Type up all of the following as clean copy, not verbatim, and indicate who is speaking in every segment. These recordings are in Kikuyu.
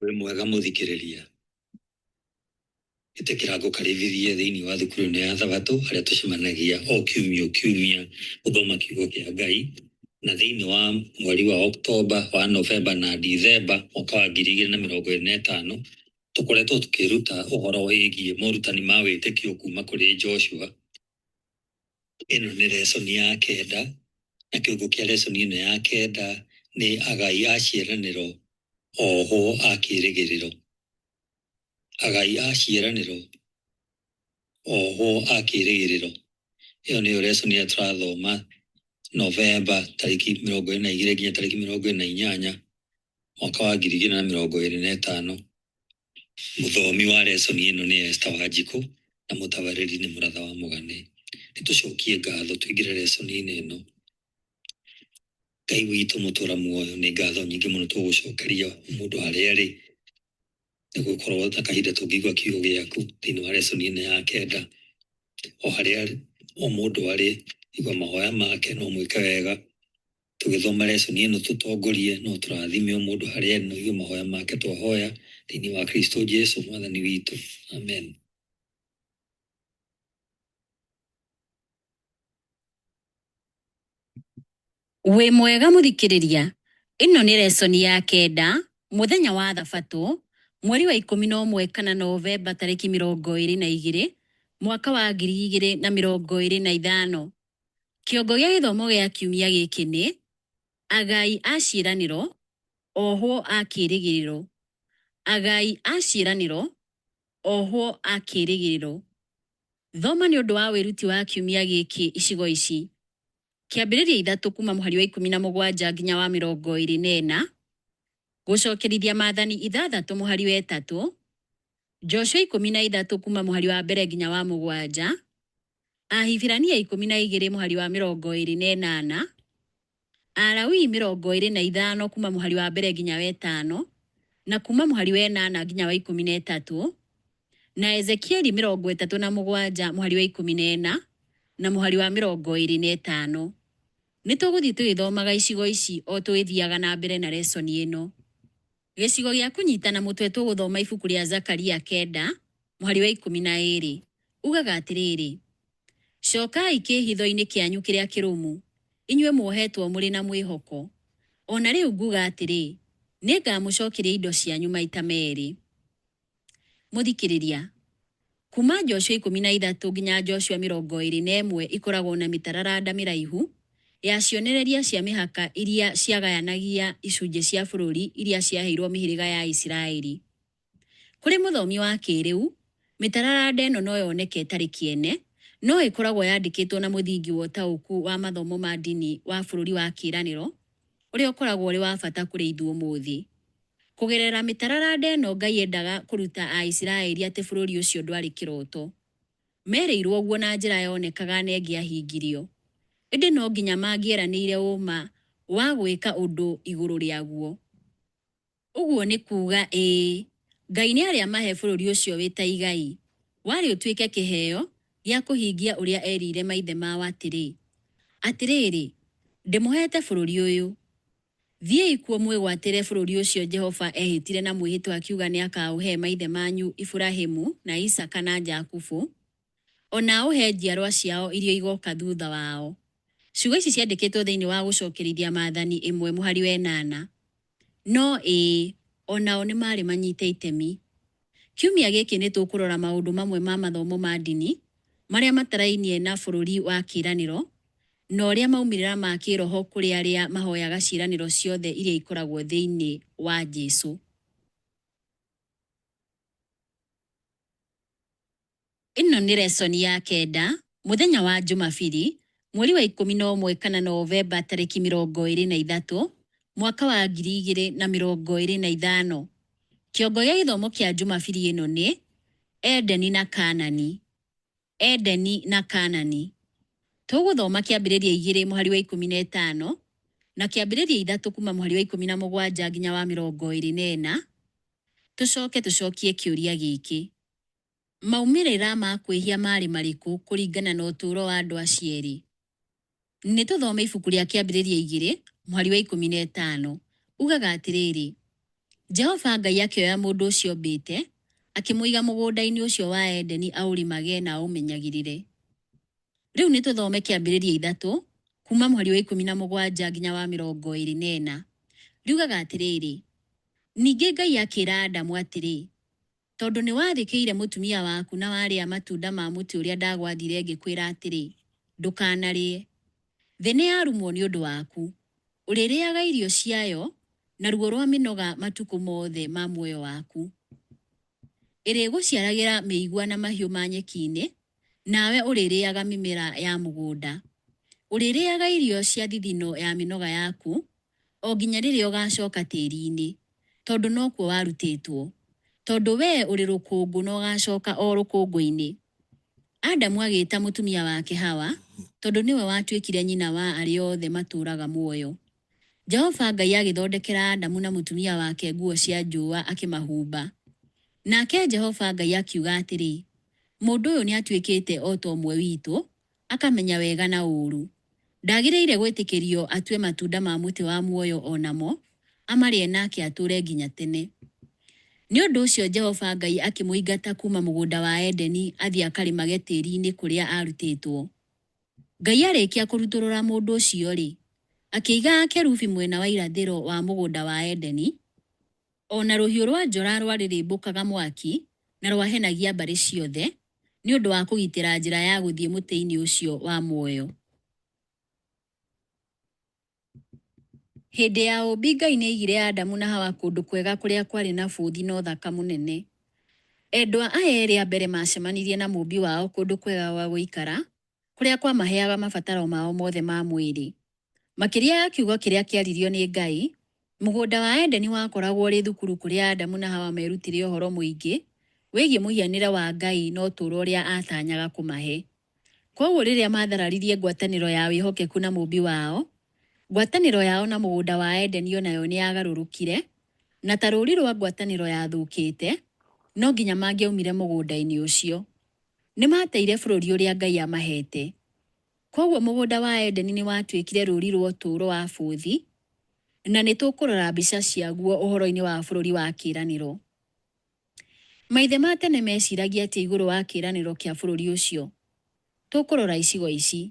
Speaker 1: Wĩ mwega mũthikĩrĩria. Ĩtĩkĩra ngũkaribithie thĩinĩ wa thukuru ĩno ya Thabatũ harĩa tũcemanagia o kiumia o kiumia gũthoma kiugo kĩa Ngai, na thĩinĩ wa mweri wa Oktoba, wa Novemba na Dithemba mwaka wa 2025 tũkoretwo tũkĩruta ũhoro wĩgiĩ morutani ma wĩtĩkio kuma kũrĩ Joshua. Ĩno nĩ lesson ya kenda, na kĩongo kĩa lesson ĩno ya kenda nĩ agai a ciĩranĩro ohwo a kĩĩrĩgĩrĩro. Agai a ciĩranĩro ohwo a kĩĩrĩgĩrĩro. Ĩyo nĩyo lesson ĩrĩa tũrathoma Novemba tarĩki 22 nginya tarĩki 28 mwaka wa 2025. Mũthomi wa lesson ĩno nĩ Esther Wanjikũ na mũtabarĩri nĩ Mũratha wa Mũgane. Nĩ tũcokie ngatho tũingĩre lesson-inĩ ĩno. Ngai witũ mũtũra muoyo, nĩ ngatho nyingĩ mũno tũgũcokeria mũndũ harĩa arĩ nĩ gũkorwo na kahinda tũngĩigua kiugo gĩaku thĩinĩ wa lesson ĩno ya kenda. O harĩa o mũndũ arĩ, igua mahoya make no mwĩke wega. Tũgĩthoma lesson ĩno tũtongorie no tũrathime o mũndũ harĩa arĩ na ũigue mahoya make twahoya thĩinĩ wa Kristo Jesu mwathani witũ. Amen.
Speaker 2: Wĩ mwega mũthikĩrĩria, ĩno nĩ lesson ya kenda, mũthenya wa thabatũ, mweri wa 11 kana Novemba tarĩki 22, mwaka wa 2025. Kĩongo gĩa gĩthomo gĩa kiumia gĩkĩ nĩ, Agai a ciĩranĩro, ohwo a kĩĩrĩgĩrĩro. Agai a ciĩranĩro, ohwo a kĩĩrĩgĩrĩro. Thoma nĩ ũndũ wa wĩruti wa kiumia gĩkĩ icigo ici. Kĩambĩrĩria ithatũ kuma mũhari wa 17 nginya wa 24, Gũcokerithia Maathani ithathatũ mũhari wa ĩtatũ, Joshua 13 kuma mũhari wa mbere nginya wa mũgwanja, Ahibirania 12 mũhari wa 28, Alawii 25 kuma mũhari wa mbere nginya wa ĩtano, na kuma mũhari wa ĩnana nginya wa 13, na Ezekieli 37 mũhari wa 14 na mũhari wa 25. Nĩ tũgũthiĩ tũgĩthomaga icigo ici o tũgĩthiaga na mbere na lesson ĩno. Gĩcigo gĩa kũnyitana mũtwe tũgũthoma ibuku rĩa Zakaria kenda mũhari wa 12. Ugaga atĩrĩrĩ, Cokai kĩĩhitho-inĩ kĩanyu kĩrĩa kĩrũmu, inyuĩ muohetwo mũrĩ na mwĩhoko. O na rĩu nguuga atĩrĩ, nĩngamũcokeria indo cianyu maita merĩ. Mũthikĩrĩria, Kuuma Joshua 13 nginya Joshua 21 ikoragwo na mĩtararanda mĩraihu ya cionereria cia mĩhaka iria ciagayanagia icunjĩ cia bũrũri iria ciaheirũo mĩhĩrĩga ya Isiraeli. Kũrĩ mũthomi wa kĩĩrĩu, mĩtararanda ĩno no yoneke ĩtarĩ kĩene, no ĩkoragwo yandĩkĩtwo na mũthingi wa ũtaũku wa mathomo ma ndini wa Bũrũri wa Kĩĩranĩro, ũrĩa ũkoragwo ũrĩ wa bata kũrĩ ithuĩ ũmũthĩ. Kũgerera mĩtararanda ĩno Ngai endaga kũruta Aisiraeli atĩ bũrũri ũcio ndwarĩ kĩroto. Meerĩirũo ũguo na njĩra yonekaga na ĩngĩahingirio. Ĩndĩ no nginya mangĩeranĩire ũũma wa gwĩka ũndũ igũrũ rĩaguo. Ũguo nĩ kuuga, ĩĩ, Ngai nĩ arĩamahe bũrũri ũcio wĩ ta igai. Warĩ ũtuĩke kĩheo gĩa kũhingia ũrĩa erĩire maithe mao atĩrĩ, Atĩrĩrĩ, ndĩmũheete bũrũri ũyũ. Thiĩi kuo mwĩgwatĩre bũrũri ũcio Jehova eehĩtire na mwĩhĩtwa akiuga nĩakaũhe maithe manyu Iburahĩmu, na Isaaka, na Jakubu, o na aũhe njiarwa ciao iria igooka thuutha wao. Ciugo ici ciandĩkĩtwo thĩinĩ wa Gũcokerithia Maathani ĩmwe mũhari wa ĩnana. No ĩĩ, o nao nĩ maarĩ manyite itemi. Kiumia gĩkĩ nĩ tũkũrora maũndũ mamwe ma mathomo ma ndini marĩa matarainie na bũrũri wa kĩĩranĩro na ũrĩa maumĩrĩra ma kĩĩroho kũrĩ arĩa mahoyaga ciĩranĩro ciothe iria ikoragwo thĩinĩ wa Jesu. Ĩno nĩ lesson ya kenda, mũthenya wa Jumabiri, mweri wa 11 kana Novemba tarĩki 23, mwaka wa 2025. Kĩongo gĩa gĩthomo kĩa Jumabiri ĩno nĩ, Edeni na Kaanani. Edeni na Kaanani. Tũgũthoma Kĩambĩrĩria igĩrĩ mũhari wa 15 na Kĩambĩrĩria ithatũ kuma mũhari wa 17 nginya wa 24, tũcoke tũcokie kĩũria gĩkĩ. Maumĩrĩra ma kwĩhia maarĩ marĩkũ kũringana na ũtũũro wa andũ acio erĩ? Nĩ tũthome ibuku rĩa Kĩambĩrĩria igĩrĩ mũhari wa 15. Ugaga atĩrĩrĩ, Jehova Ngai akĩoya mũndũ ũcio ombĩte, akĩmũiga mũgũnda-inĩ ũcio wa Edeni aũrĩmage na aũmenyagĩrĩre. Rĩu nĩ tũthome Kĩambĩrĩria 3, kuuma mũhari wa 17 nginya wa 24. Riugaga atĩrĩrĩ, Ningĩ Ngai akĩra Adamu atĩrĩ, Tondũ nĩ wathĩkĩire mũtumia waku na warĩa matunda ma mũtĩ ũrĩa ndagwathire ngĩkwĩra atĩrĩ, 'Ndũkanarĩe, Thĩ nĩ yarumwo nĩ ũndũ waku. Ũrĩrĩaga irio ciayo na ruo rwa mĩnoga matukũ mothe ma muoyo waku. Ĩrĩgũciaragĩra mĩigua na mahiũ ma nyeki-inĩ, nawe ũrĩrĩaga mĩmera ya mũgũnda. Ũrĩrĩaga irio cia thithino ya mĩnoga yaku, o nginya rĩrĩa ũgaacoka tĩri-inĩ, tondũ nokuo warutĩtwo. Tondũ wee ũrĩ rũkũngũ na ũgaacoka o rũkũngũ-inĩ. Adamu agĩta mũtumia wake Hawa, tondũ nĩwe watuĩkire nyina wa arĩa othe matũũraga muoyo. Jehova Ngai agĩthondekera Adamu na mũtumia wake nguo cia njũũa akĩmahumba. Nake Jehova Ngai akiuga atĩrĩ, Mũndũ ũyũ nĩatuĩkĩte o ta ũmwe witũ, akamenya wega na ũũru. Ndagĩrĩire gwĩtĩkĩrio atue matunda ma mũtĩ wa muoyo o namo, amarĩe nake atũũre nginya tene. Nĩ ũndũ ũcio Jehova Ngai akĩmũingata kuuma mũgũnda wa Edeni athiĩ akarĩmage tĩri-inĩ kũrĩa aarutĩtwo. Ngai arĩkia kũrutũrũra mũndũ ũcio-rĩ, akĩiga akerubi mwena wa irathĩro wa mũgũnda wa Edeni, o na rũhiũ rwa njora rwarĩrĩmbũkaga mwaki na rwahenagia mbarĩ ciothe, nĩ ũndũ wa kũgitĩra njĩra ya gũthiĩ mũtĩ-inĩ ũcio wa muoyo. Hĩndĩ ya ũũmbi Ngai nĩ aigire Adamu na Hawa kũndũ kwega kũrĩa kwarĩ na bũthi na ũthaka mũnene. Endwa aya erĩ a mbere maacemanirie na Mũũmbi wao kũndũ kwega gwa gũikara, kũrĩa kwamaheaga mabataro mao mothe ma mwĩrĩ. Makĩria ya kiugo kĩrĩa kĩaririo nĩ Ngai, mũgũnda wa Edeni wakoragwo ũrĩ thukuru kũrĩa Adamu na Hawa meerutire ũhoro mũingĩ wĩgiĩ mũhianĩre wa Ngai na ũtũũro ũrĩa aatanyaga kũmahe. Kwoguo rĩrĩa maathararirie ngwatanĩro ya wĩhokeku na Mũũmbi wao, ngwatanĩro yao na mũgũnda wa Edeni o nayo nĩ yagarũrũkire, na ta rũũri rwa ngwatanĩro yathũkĩte, no nginya mangĩaumire mũgũnda-inĩ ũcio. Nĩ maateire bũrũri ũrĩa Ngai aamaheete. Kwoguo mũgũnda wa Edeni nĩ watuĩkire rũũri rwa ũtũũro wa bũthi, na nĩ tũkũrora mbica ciaguo ũhoro-inĩ wa bũrũri wa kĩĩranĩro. Maithe ma tene meeciragia atĩa igũrũ wa kĩĩranĩro kĩa bũrũri ũcio? Tũkũrora icigo ici,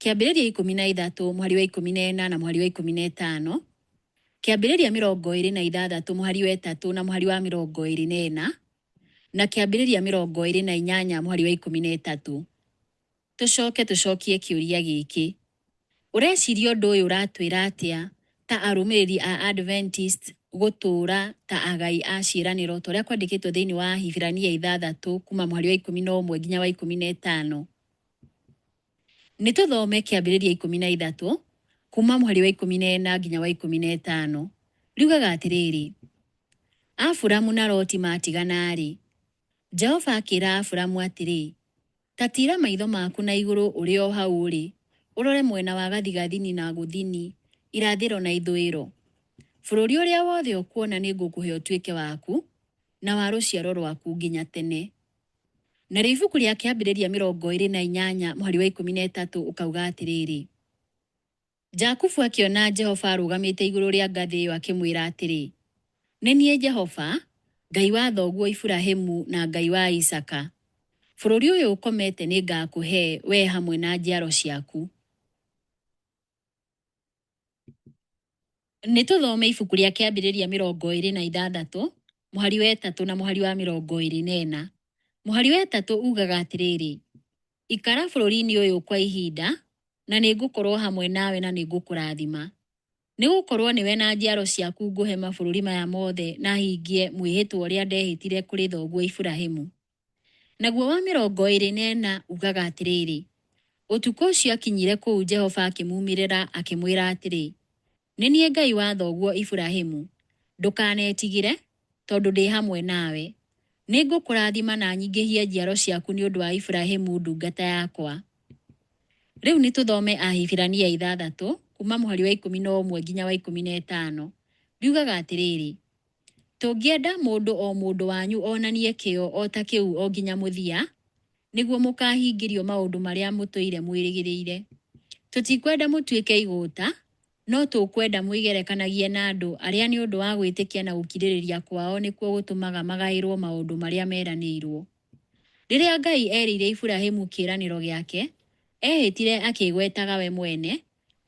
Speaker 2: Kĩambĩrĩria 13 mũhari wa 14 na mũhari wa 15, Kĩambĩrĩria 26 mũhari wa 3 na mũhari wa 24, na Kĩambĩrĩria 28 mũhari wa 13. Tũcoke tũcokie kĩũria gĩkĩ, Ũreciria ũndũ ũyũ ũratwĩra atĩa ta arũmĩrĩri a Adventist gũtũũra ta agai a ciĩranĩro ta ũrĩa kwandĩkĩtwo thĩinĩ wa Ahibirania 6 kuma mũhari wa 11 nginya wa 15? Nĩ tũthome Kĩambĩrĩria 13 kuma mũhari wa 14 nginya wa 15. Riugaga atĩrĩrĩ, Aburamu na Loti maatigana-rĩ, Jehova akĩra Aburamu atĩrĩ, Ta tiira maitho maku na igũrũ ũrĩ o hau ũrĩ, ũrore mwena wa gathigathini na gũthini, irathĩro na ithũĩro. Bũrũri ũrĩa wothe ũkuona nĩngũkũhe ũtuĩke waku, na wa rũciaro rwaku nginya tene. Narĩo ibuku rĩa Kĩambĩrĩria 28 mũhari wa 13 ũkauga atĩrĩrĩ, Jakubu akĩona Jehova arũgamĩte igũrũ rĩa ngathĩ ĩyo akĩmwĩra atĩrĩ, Nĩ niĩ Jehova, Ngai wa thoguo Iburahimu na Ngai wa Isaaka. Bũrũri ũyũ ũkomete nĩ ngaakũhe wee hamwe na njiaro ciaku. Nĩ tũthome ibuku rĩa Kĩambĩrĩria 26 mũhari wa 3 na mũhari wa 24. Mũhari wa 3 ugaga atĩrĩrĩ, Ikara bũrũri-inĩ ũyũ kwa ihinda, na nĩ ngũkorũo hamwe nawe na nĩ ngũkũrathima. Nĩ gũkorũo nĩwe na njiaro ciaku ngũhe mabũrũri maya mothe na hingie mwĩhĩtwa ũrĩa ndehĩtire kũrĩ thoguo Iburahimu. Naguo wa 24 ugaga atĩrĩrĩ, Ũtukũ ũcio akinyire kũu Jehova akĩmuumĩrĩra akĩmwĩra atĩrĩ, Nĩ niĩ Ngai wa thoguo Iburahimu. Ndũkanetigĩre, tondũ ndĩ hamwe nawe. Nĩ ngũkũrathima na nyingĩhie njiaro ciaku nĩ ũndũ wa Iburahimu ndungata yakwa. Rĩu nĩ tũthome Ahibirania 6 kuuma mũhari wa 11 nginya wa 15. Riugaga atĩrĩrĩ, Tũngĩenda mũndũ o mũndũ wanyu onanie kĩyo o ta kĩu o nginya mũthia, nĩguo mũkaahingĩrio maũndũ marĩa mũtũire mwĩrĩgĩrĩire. Tũtikwenda mũtuĩke igũũta, No tũkwenda mwĩgerekanagie na andũ arĩa nĩ ũndũ wa gwĩtĩkia na gũkirĩrĩria kwao nĩkuo gũtũmaga magaĩrũo maũndũ marĩa meranĩirũo. Rĩrĩa Ngai eerĩire Iburahimu kĩĩranĩro gĩake, eehĩtire akĩĩgwetaga we mwene,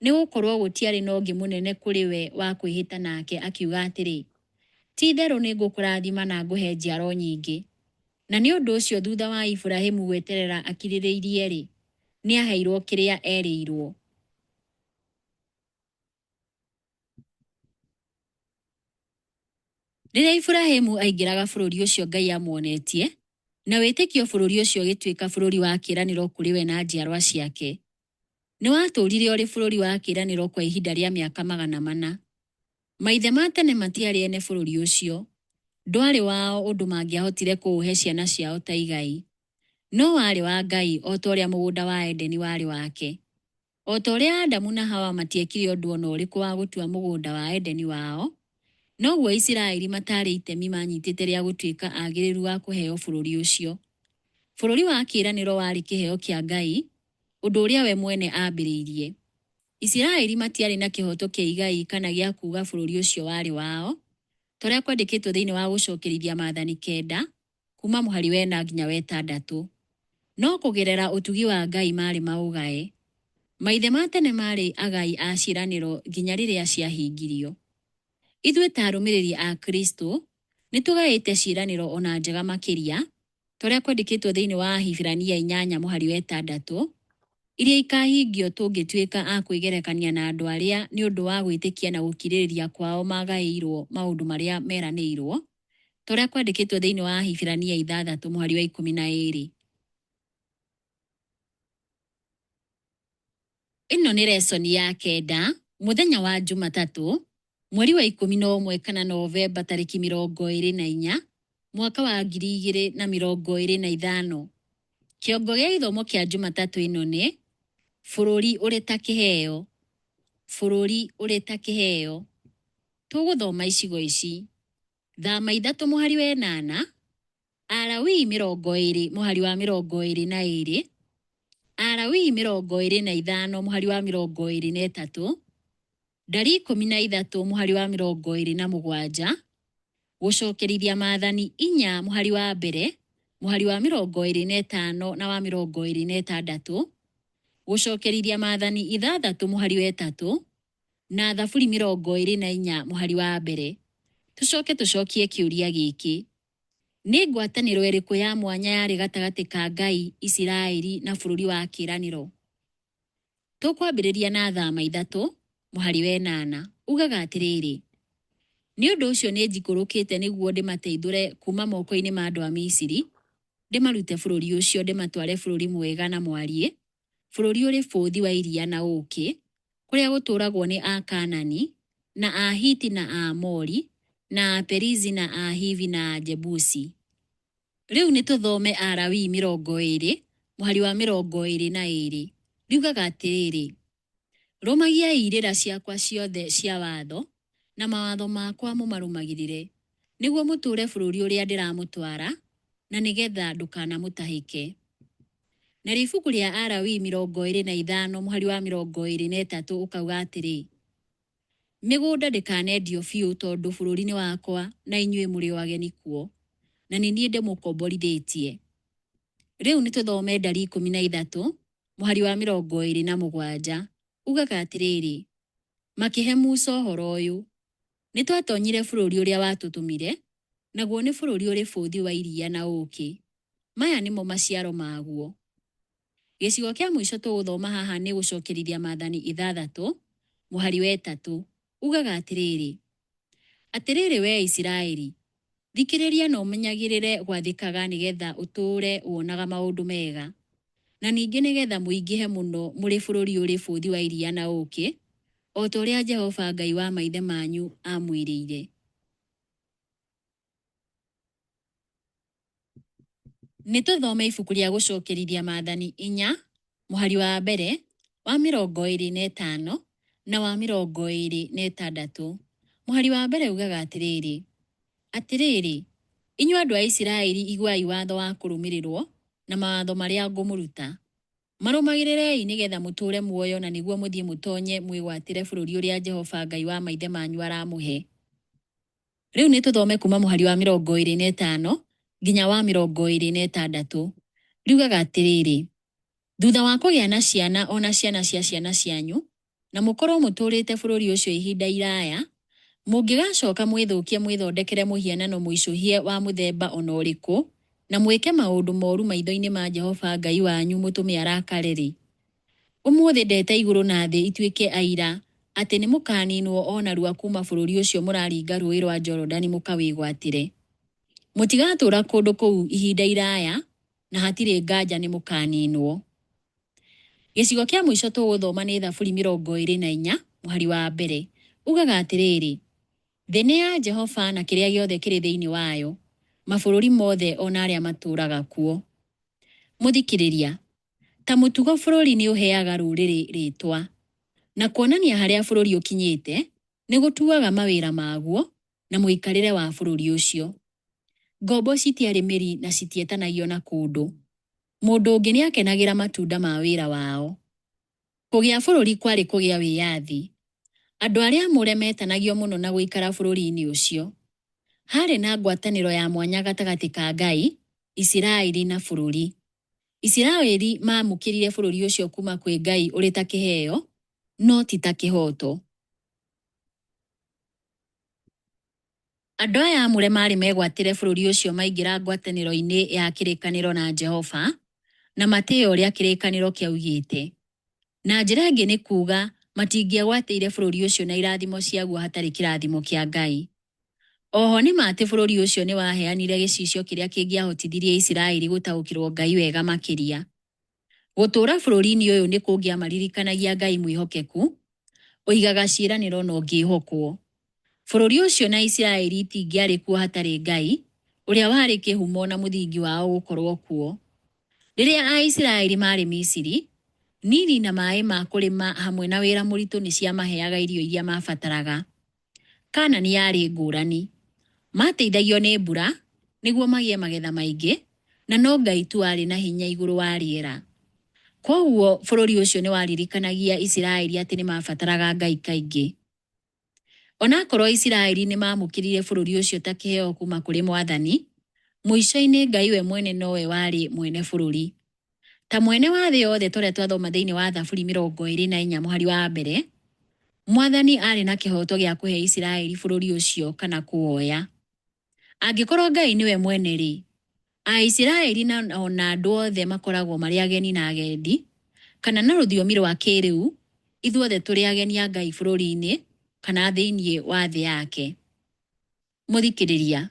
Speaker 2: nĩ gũkorũo gũtiarĩ na ũngĩ mũnene kũrĩ we wa kwĩhĩta nake, akiuga atĩrĩ, Ti itherũ nĩ ngũkũrathima na ngũhe njiaro nyingĩ. Na nĩ ũndũ ũcio thutha wa Iburahimu gweterera akirĩrĩirie-rĩ, nĩ aaheirũo kĩrĩa eerĩirũo. Rĩrĩa Iburahimu aaingĩraga bũrũri ũcio Ngai aamuonetie, na wĩtĩkio bũrũri ũcio ũgĩtuĩka bũrũri wa kĩĩranĩro kũrĩ we na njiarũa ciake. Nĩ watũũrire ũrĩ bũrũri wa kĩĩranĩro kwa ihinda rĩa mĩaka 400. Maithe ma tene matiarĩ ene bũrũri ũcio. Ndwarĩ wao ũndũ mangĩahotire kũũhe ciana ciao ta igai. No warĩ wa Ngai o ta ũrĩa mũgũnda wa Edeni warĩ wake. O ta ũrĩa Adamu na Hawa matiekire ũndũ o na ũrĩkũ wa gũtua mũgũnda wa Edeni wao, noguo Isiraeli mataarĩ itemi maanyitĩte rĩa gũtuĩka agĩrĩru a kũheo bũrũri ũcio. Bũrũri wa Kĩĩranĩro warĩ kĩheo kĩa Ngai, ũndũ ũrĩa we mwene aambĩrĩirie. Isiraeli matiarĩ na kĩhooto kĩa igai kana gĩa kuuga bũrũri ũcio warĩ wao, ta ũrĩa kwandĩkĩtwo thĩinĩ wa Gũcokerithia Maathani kenda, kuuma mũhari wa ĩna nginya wa ĩtandatũ. No kũgerera ũtugi wa Ngai maarĩ maũgae. Maithe ma tene maarĩ agai a ciĩranĩro nginya rĩrĩa ciahingirio. Ithuĩ ta arũmĩrĩri a Kristo, nĩ tũgaĩte ciĩranĩro o na njega makĩria, ta ũrĩa kwandĩkĩtwo thĩinĩ wa Ahibirania inyanya mũhari wa ĩtandatũ, iria ikaahingio tũngĩtuĩka a kwĩgerekania na andũ arĩa nĩ ũndũ wa gwĩtĩkia na gũkirĩrĩria kwao maagaĩirũo maũndũ marĩa meranĩirũo, ta ũrĩa kwandĩkĩtwo thĩinĩ wa Ahibirania ithathatũ mũhari wa 12. Ĩno nĩ lesson ya kenda, mũthenya wa Jumatatũ, mweri wa 11 kana Novemba tarĩki 24, mwaka wa 2025. Kĩongo gĩa gĩthomo kĩa Jumatatũ ĩno nĩ Bũrũri ũrĩ ta kĩheo. Bũrũri ũrĩ ta kĩheo. Tũgũthoma icigo ici: Thama ithatũ mũhari wa ĩnana, Alawii 20 mũhari wa 22, Alawii 25 mũhari wa 23, Ndari 13 mũhari wa 27, Gũcokerithia Maathani inya mũhari wa mbere, mũhari wa 25 na wa 26, Gũcokerithia Maathani ithathatũ mũhari wa ĩtatũ, na Thaburi 24 mũhari wa mbere. Tũcoke tũcokie kĩũria gĩkĩ, Nĩ ngwatanĩro ĩrĩkũ ya mwanya yarĩ gatagatĩ ka Ngai, Isiraeli, na Bũrũri wa Kĩĩranĩro? Tũkwambĩrĩria na Thama ithatũ, mũhari wa ĩnana. Ugaga atĩrĩrĩ, Nĩ ũndũ ũcio nĩnjikũrũkĩte nĩguo ndĩmateithũre kuuma moko-inĩ ma andũ a Misiri, ndĩmarute bũrũri ũcio ndĩmatware bũrũri mwega na mwariĩ, bũrũri ũrĩ bũthi wa iria na ũũkĩ, kũrĩa gũtũũragwo nĩ Akaanani, na Ahiti na Aamori, na Aperizi na Ahivi na Ajebusi. Rĩu nĩ tũthome Alawii 20, mũhari wa 22. Riugaga atĩrĩrĩ, Rũmagiai irĩra ciakwa ciothe cia watho, na mawatho makwa mũmarũmagĩrĩre, nĩguo mũtũũre bũrũri ũrĩa ndĩramũtwara, na nĩ getha ndũkanamũtahĩke. Narĩo ibuku rĩa Alawii 25 mũhari wa 23 ũkauga atĩrĩ, Mĩgũnda ndĩkanendio biũ tondũ bũrũri nĩ wakwa na inyuĩ mũrĩ o ageni kuo, na nĩ niĩ ndĩmũkomborithĩtie. Rĩu nĩ tũthome Ndari 13 mũhari wa 27. Ugaga atĩrĩrĩ, Makĩhe Musa ũhoro ũyũ, Nĩ twatonyire bũrũri ũrĩa watũtũmire, naguo nĩ bũrũri ũrĩ bũthi wa iria na ũũkĩ. Maya nĩmo maciaro maguo. Gĩcigo kĩa mũico tũgũthoma haha nĩ Gũcokerithia Maathani ithathatũ, mũhari wa ĩtatũ. Ugaga atĩrĩrĩ, Atĩrĩrĩ wee Isiraeli, thikĩrĩria na ũmenyagĩrĩre gwathĩkaga nĩ getha ũtũũre wonaga maũndũ mega, na ningĩ nĩ getha mũingĩhe mũno mũrĩ bũrũri ũrĩ bũthi wa iria na ũũkĩ, o ta ũrĩa Jehova Ngai wa maithe manyu aamwĩrĩire. Nĩ tũthome ibuku rĩa Gũcokerithia Maathani inya, mũhari wa mbere, wa 25 na wa 26. Mũhari wa mbere ugaga atĩrĩrĩ, Atĩrĩrĩ, inyuĩ andũ a Isiraeli iguai watho wa kũrũmĩrĩrwo na mawatho marĩa ngũmũruta. Marũmagĩrĩrei nĩgetha mũtũũre muoyo na nĩguo mũthiĩ mũtonye mwĩgwatĩre bũrũri ũrĩa Jehova Ngai wa maithe manyu aramũhe. Rĩu nĩ tũthome kuma mũhari wa 25 nginya wa 26. Riugaga atĩrĩrĩ, thutha wa kũgĩa na ciana o na ciana cia ciana cianyu, na mũkorũo mũtũũrĩte bũrũri ũcio ihinda iraya, mũngĩgacoka mwĩthũkie mwĩthondekere mũhianano mũicũhie wa mũthemba o na ũrĩkũ, na mwĩke maũndũ moru maitho-inĩ ma Jehova Ngai wanyu mũtũme arakare-rĩ, ũmũthĩ ndeta igũrũ na thĩ ituĩke aira atĩ nĩ mũkaaninwo o narua kuuma bũrũri ũcio mũraringa Rũũĩ rwa Jorodani mũkawĩgwatĩre. Mũtigatũũra kũndũ kũu ihinda iraya, na hatirĩ nganja nĩ mũkaaninwo. Gĩcigo kĩa mũico tũgũthoma nĩ Thaburi 24 mũhari wa mbere. Ugaga atĩrĩrĩ, thĩ nĩ ya Jehova na kĩrĩa gĩothe kĩrĩ thĩinĩ wayo, mabũrũri mothe o na arĩa matũũraga kuo. Mũthikĩrĩria, ta mũtugo bũrũri nĩ ũheaga rũrĩrĩ rĩĩtwa, na kuonania harĩa bũrũri ũkinyĩte, nĩ gũtuaga mawĩra maguo na mũikarĩre wa bũrũri ũcio. Ngombo citiarĩ mĩri na citietanagio na kũndũ. Mũndũ ũngĩ nĩ akenagĩra matunda ma wĩra wao. Kũgĩa bũrũri kwarĩ kũgĩa wĩyathi. Andũ arĩa amũre meetanagio mũno na gũikara bũrũri-inĩ ũcio. Haarĩ na ngwatanĩro ya mwanya gatagatĩ ka Ngai, Isiraeli na bũrũri. Isiraeli maamũkĩrire bũrũri ũcio kuuma kwĩ Ngai ũrĩ ta kĩheo, no ti ta kĩhooto. Andũ aya amũre maarĩ megwatĩre bũrũri ũcio maingĩra ngwatanĩro-inĩ ya kĩrĩkanĩro na Jehova na matĩĩe ũrĩa kĩrĩkanĩro kĩaugĩte. Na njĩra ĩngĩ nĩ kuuga matingĩegwatĩire bũrũri ũcio na irathimo ciaguo hatarĩ kĩrathimo kĩa Ngai. O ho nĩ ma atĩ bũrũri ũcio nĩ waheanire gĩcicio kĩrĩa kĩngĩahotithirie Isiraeli gũtaũkĩrũo Ngai wega makĩria. Gũtũũra bũrũri-inĩ ũyũ nĩ kũngĩamaririkanagia Ngai mwĩhokeku, ũigaga ciĩranĩro na ũngĩhokwo. Bũrũri ũcio na Isiraeli itingĩarĩ kuo hatarĩ Ngai, ũrĩa warĩ kĩhumo na mũthingi wao gũkorũo kuo. Rĩrĩa Aisiraeli maarĩ Misiri, Nili na maĩ ma kũrĩma hamwe na wĩra mũritũ nĩ ciamaheaga irio iria maabataraga. Kaanani yarĩ ngũrani. Maateithagio nĩ mbura nĩguo magĩe magetha maingĩ, na no Ngai tu warĩ na hinya igũrũ wa rĩera. Kwoguo bũrũri ũcio nĩ waririkanagia Isiraeli atĩ nĩ maabataraga Ngai kaingĩ. O na akorũo Isiraeli nĩ maamũkĩrire bũrũri ũcio ta kĩheo kuuma kũrĩ Mwathani, mũico-inĩ Ngai we mwene nowe warĩ mwene bũrũri. Ta mwene wa thĩ yothe ta ũrĩa twathoma thĩinĩ wa Thaburi 24 mũhari wa mbere, Mwathani aarĩ na kĩhooto gĩa kũhe Isiraeli bũrũri ũcio kana kũwoya. Angĩkorũo Ngai nĩwe mwene-rĩ, Aisiraeli na o na andũ othe makoragwo marĩ ageni na agendi, kana na rũthiomi rwa kĩĩrĩu, ithuothe tũrĩ ageni a Ngai bũrũri-inĩ kana thĩinĩ wa thĩ yake. Mũthikĩrĩria,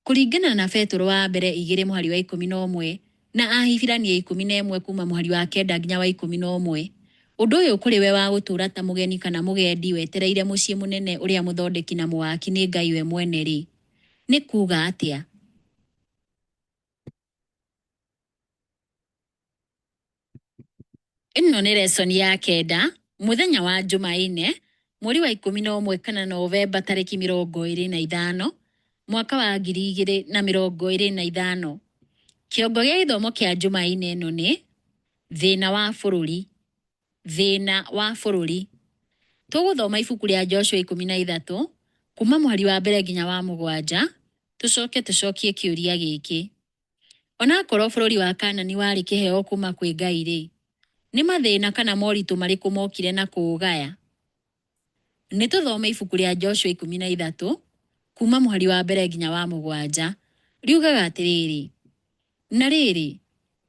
Speaker 2: kũringana na Petero wa mbere igĩrĩ mũhari wa 11 na Ahibirania 11 kuma mũhari wa 9 nginya wa 11, ũndũ ũyũ kũrĩ we wa gũtũũra ta mũgeni kana mũgendi wetereire mũciĩ mũnene ũrĩa mũthondeki na mũwaki nĩ Ngai we mwene-rĩ, nĩ kuuga atĩa? Ĩno nĩ lesson ya kenda, mũthenya wa Jumaine, mweri wa 11 kana Novemba tarĩki 25, mwaka wa 2025. Kĩongo gĩa gĩthomo kĩa Jumaine ĩno nĩ thĩna wa bũrũri. Thĩna wa bũrũri. Tũgũthoma ibuku rĩa Joshua 13, kuma mũhari wa mbere nginya wa mũgwanja, tũcoke tũcokie kĩũria gĩkĩ. Onakorwo bũrũri wa Kaanani warĩ kĩheo kuuma kwĩ Ngai-rĩ, nĩ mathĩna kana moritũ marĩkũ mokire na kũũgaya? Nĩ tũthome ibuku rĩa Joshua 13, kuuma mũhari wa mbere nginya wa mũgwanja. Riugaga atĩrĩrĩ, Na rĩrĩ,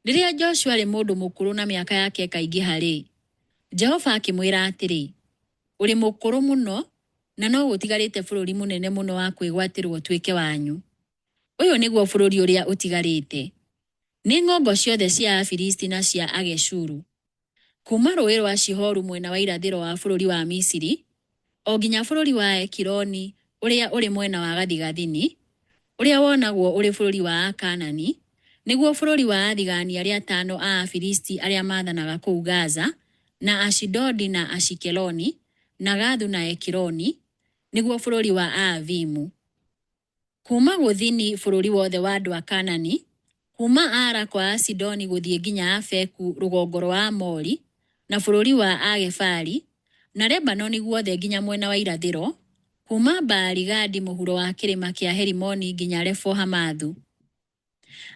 Speaker 2: rĩrĩa Joshua aarĩ mũndũ mũkũrũ na mĩaka yake ĩkaingĩha-rĩ, Jehova akĩmwĩra atĩrĩ, Ũrĩ mũkũrũ mũno, na no gũtigarĩte bũrũri mũnene mũno wa kwĩgwatĩrũo ũtuĩke wanyu. Ũyũ nĩguo bũrũri ũrĩa ũtigarĩte, nĩ ng'ongo ciothe cia Afilisti na cia Ageshuru, kuuma Rũũĩ rwa Shihoru mwena wa irathĩro wa bũrũri wa Misiri, o nginya bũrũri wa Ekironi ũrĩa ũrĩ mwena wa gathigathini, ũrĩa wonagwo ũrĩ bũrũri wa Akaanani, nĩguo bũrũri wa athigaani arĩa atano a Afilisti arĩa maathanaga kũu Gaza, na Ashidodi na Ashikeloni, na Gathu na Ekironi, nĩguo bũrũri wa Aavimu. Kuuma gũthini bũrũri wothe wa andũ a Kaanani, Kuuma Ara kwa Asidoni gũthiĩ nginya Afeku rũgongo rwa Aamori, na bũrũri wa Agefari, na Lebanoni guothe nginya mwena wa irathĩro, kuuma Baali-Gadi mũhuro wa kĩrĩma kĩa Herimoni nginya Lebo-Hamathu.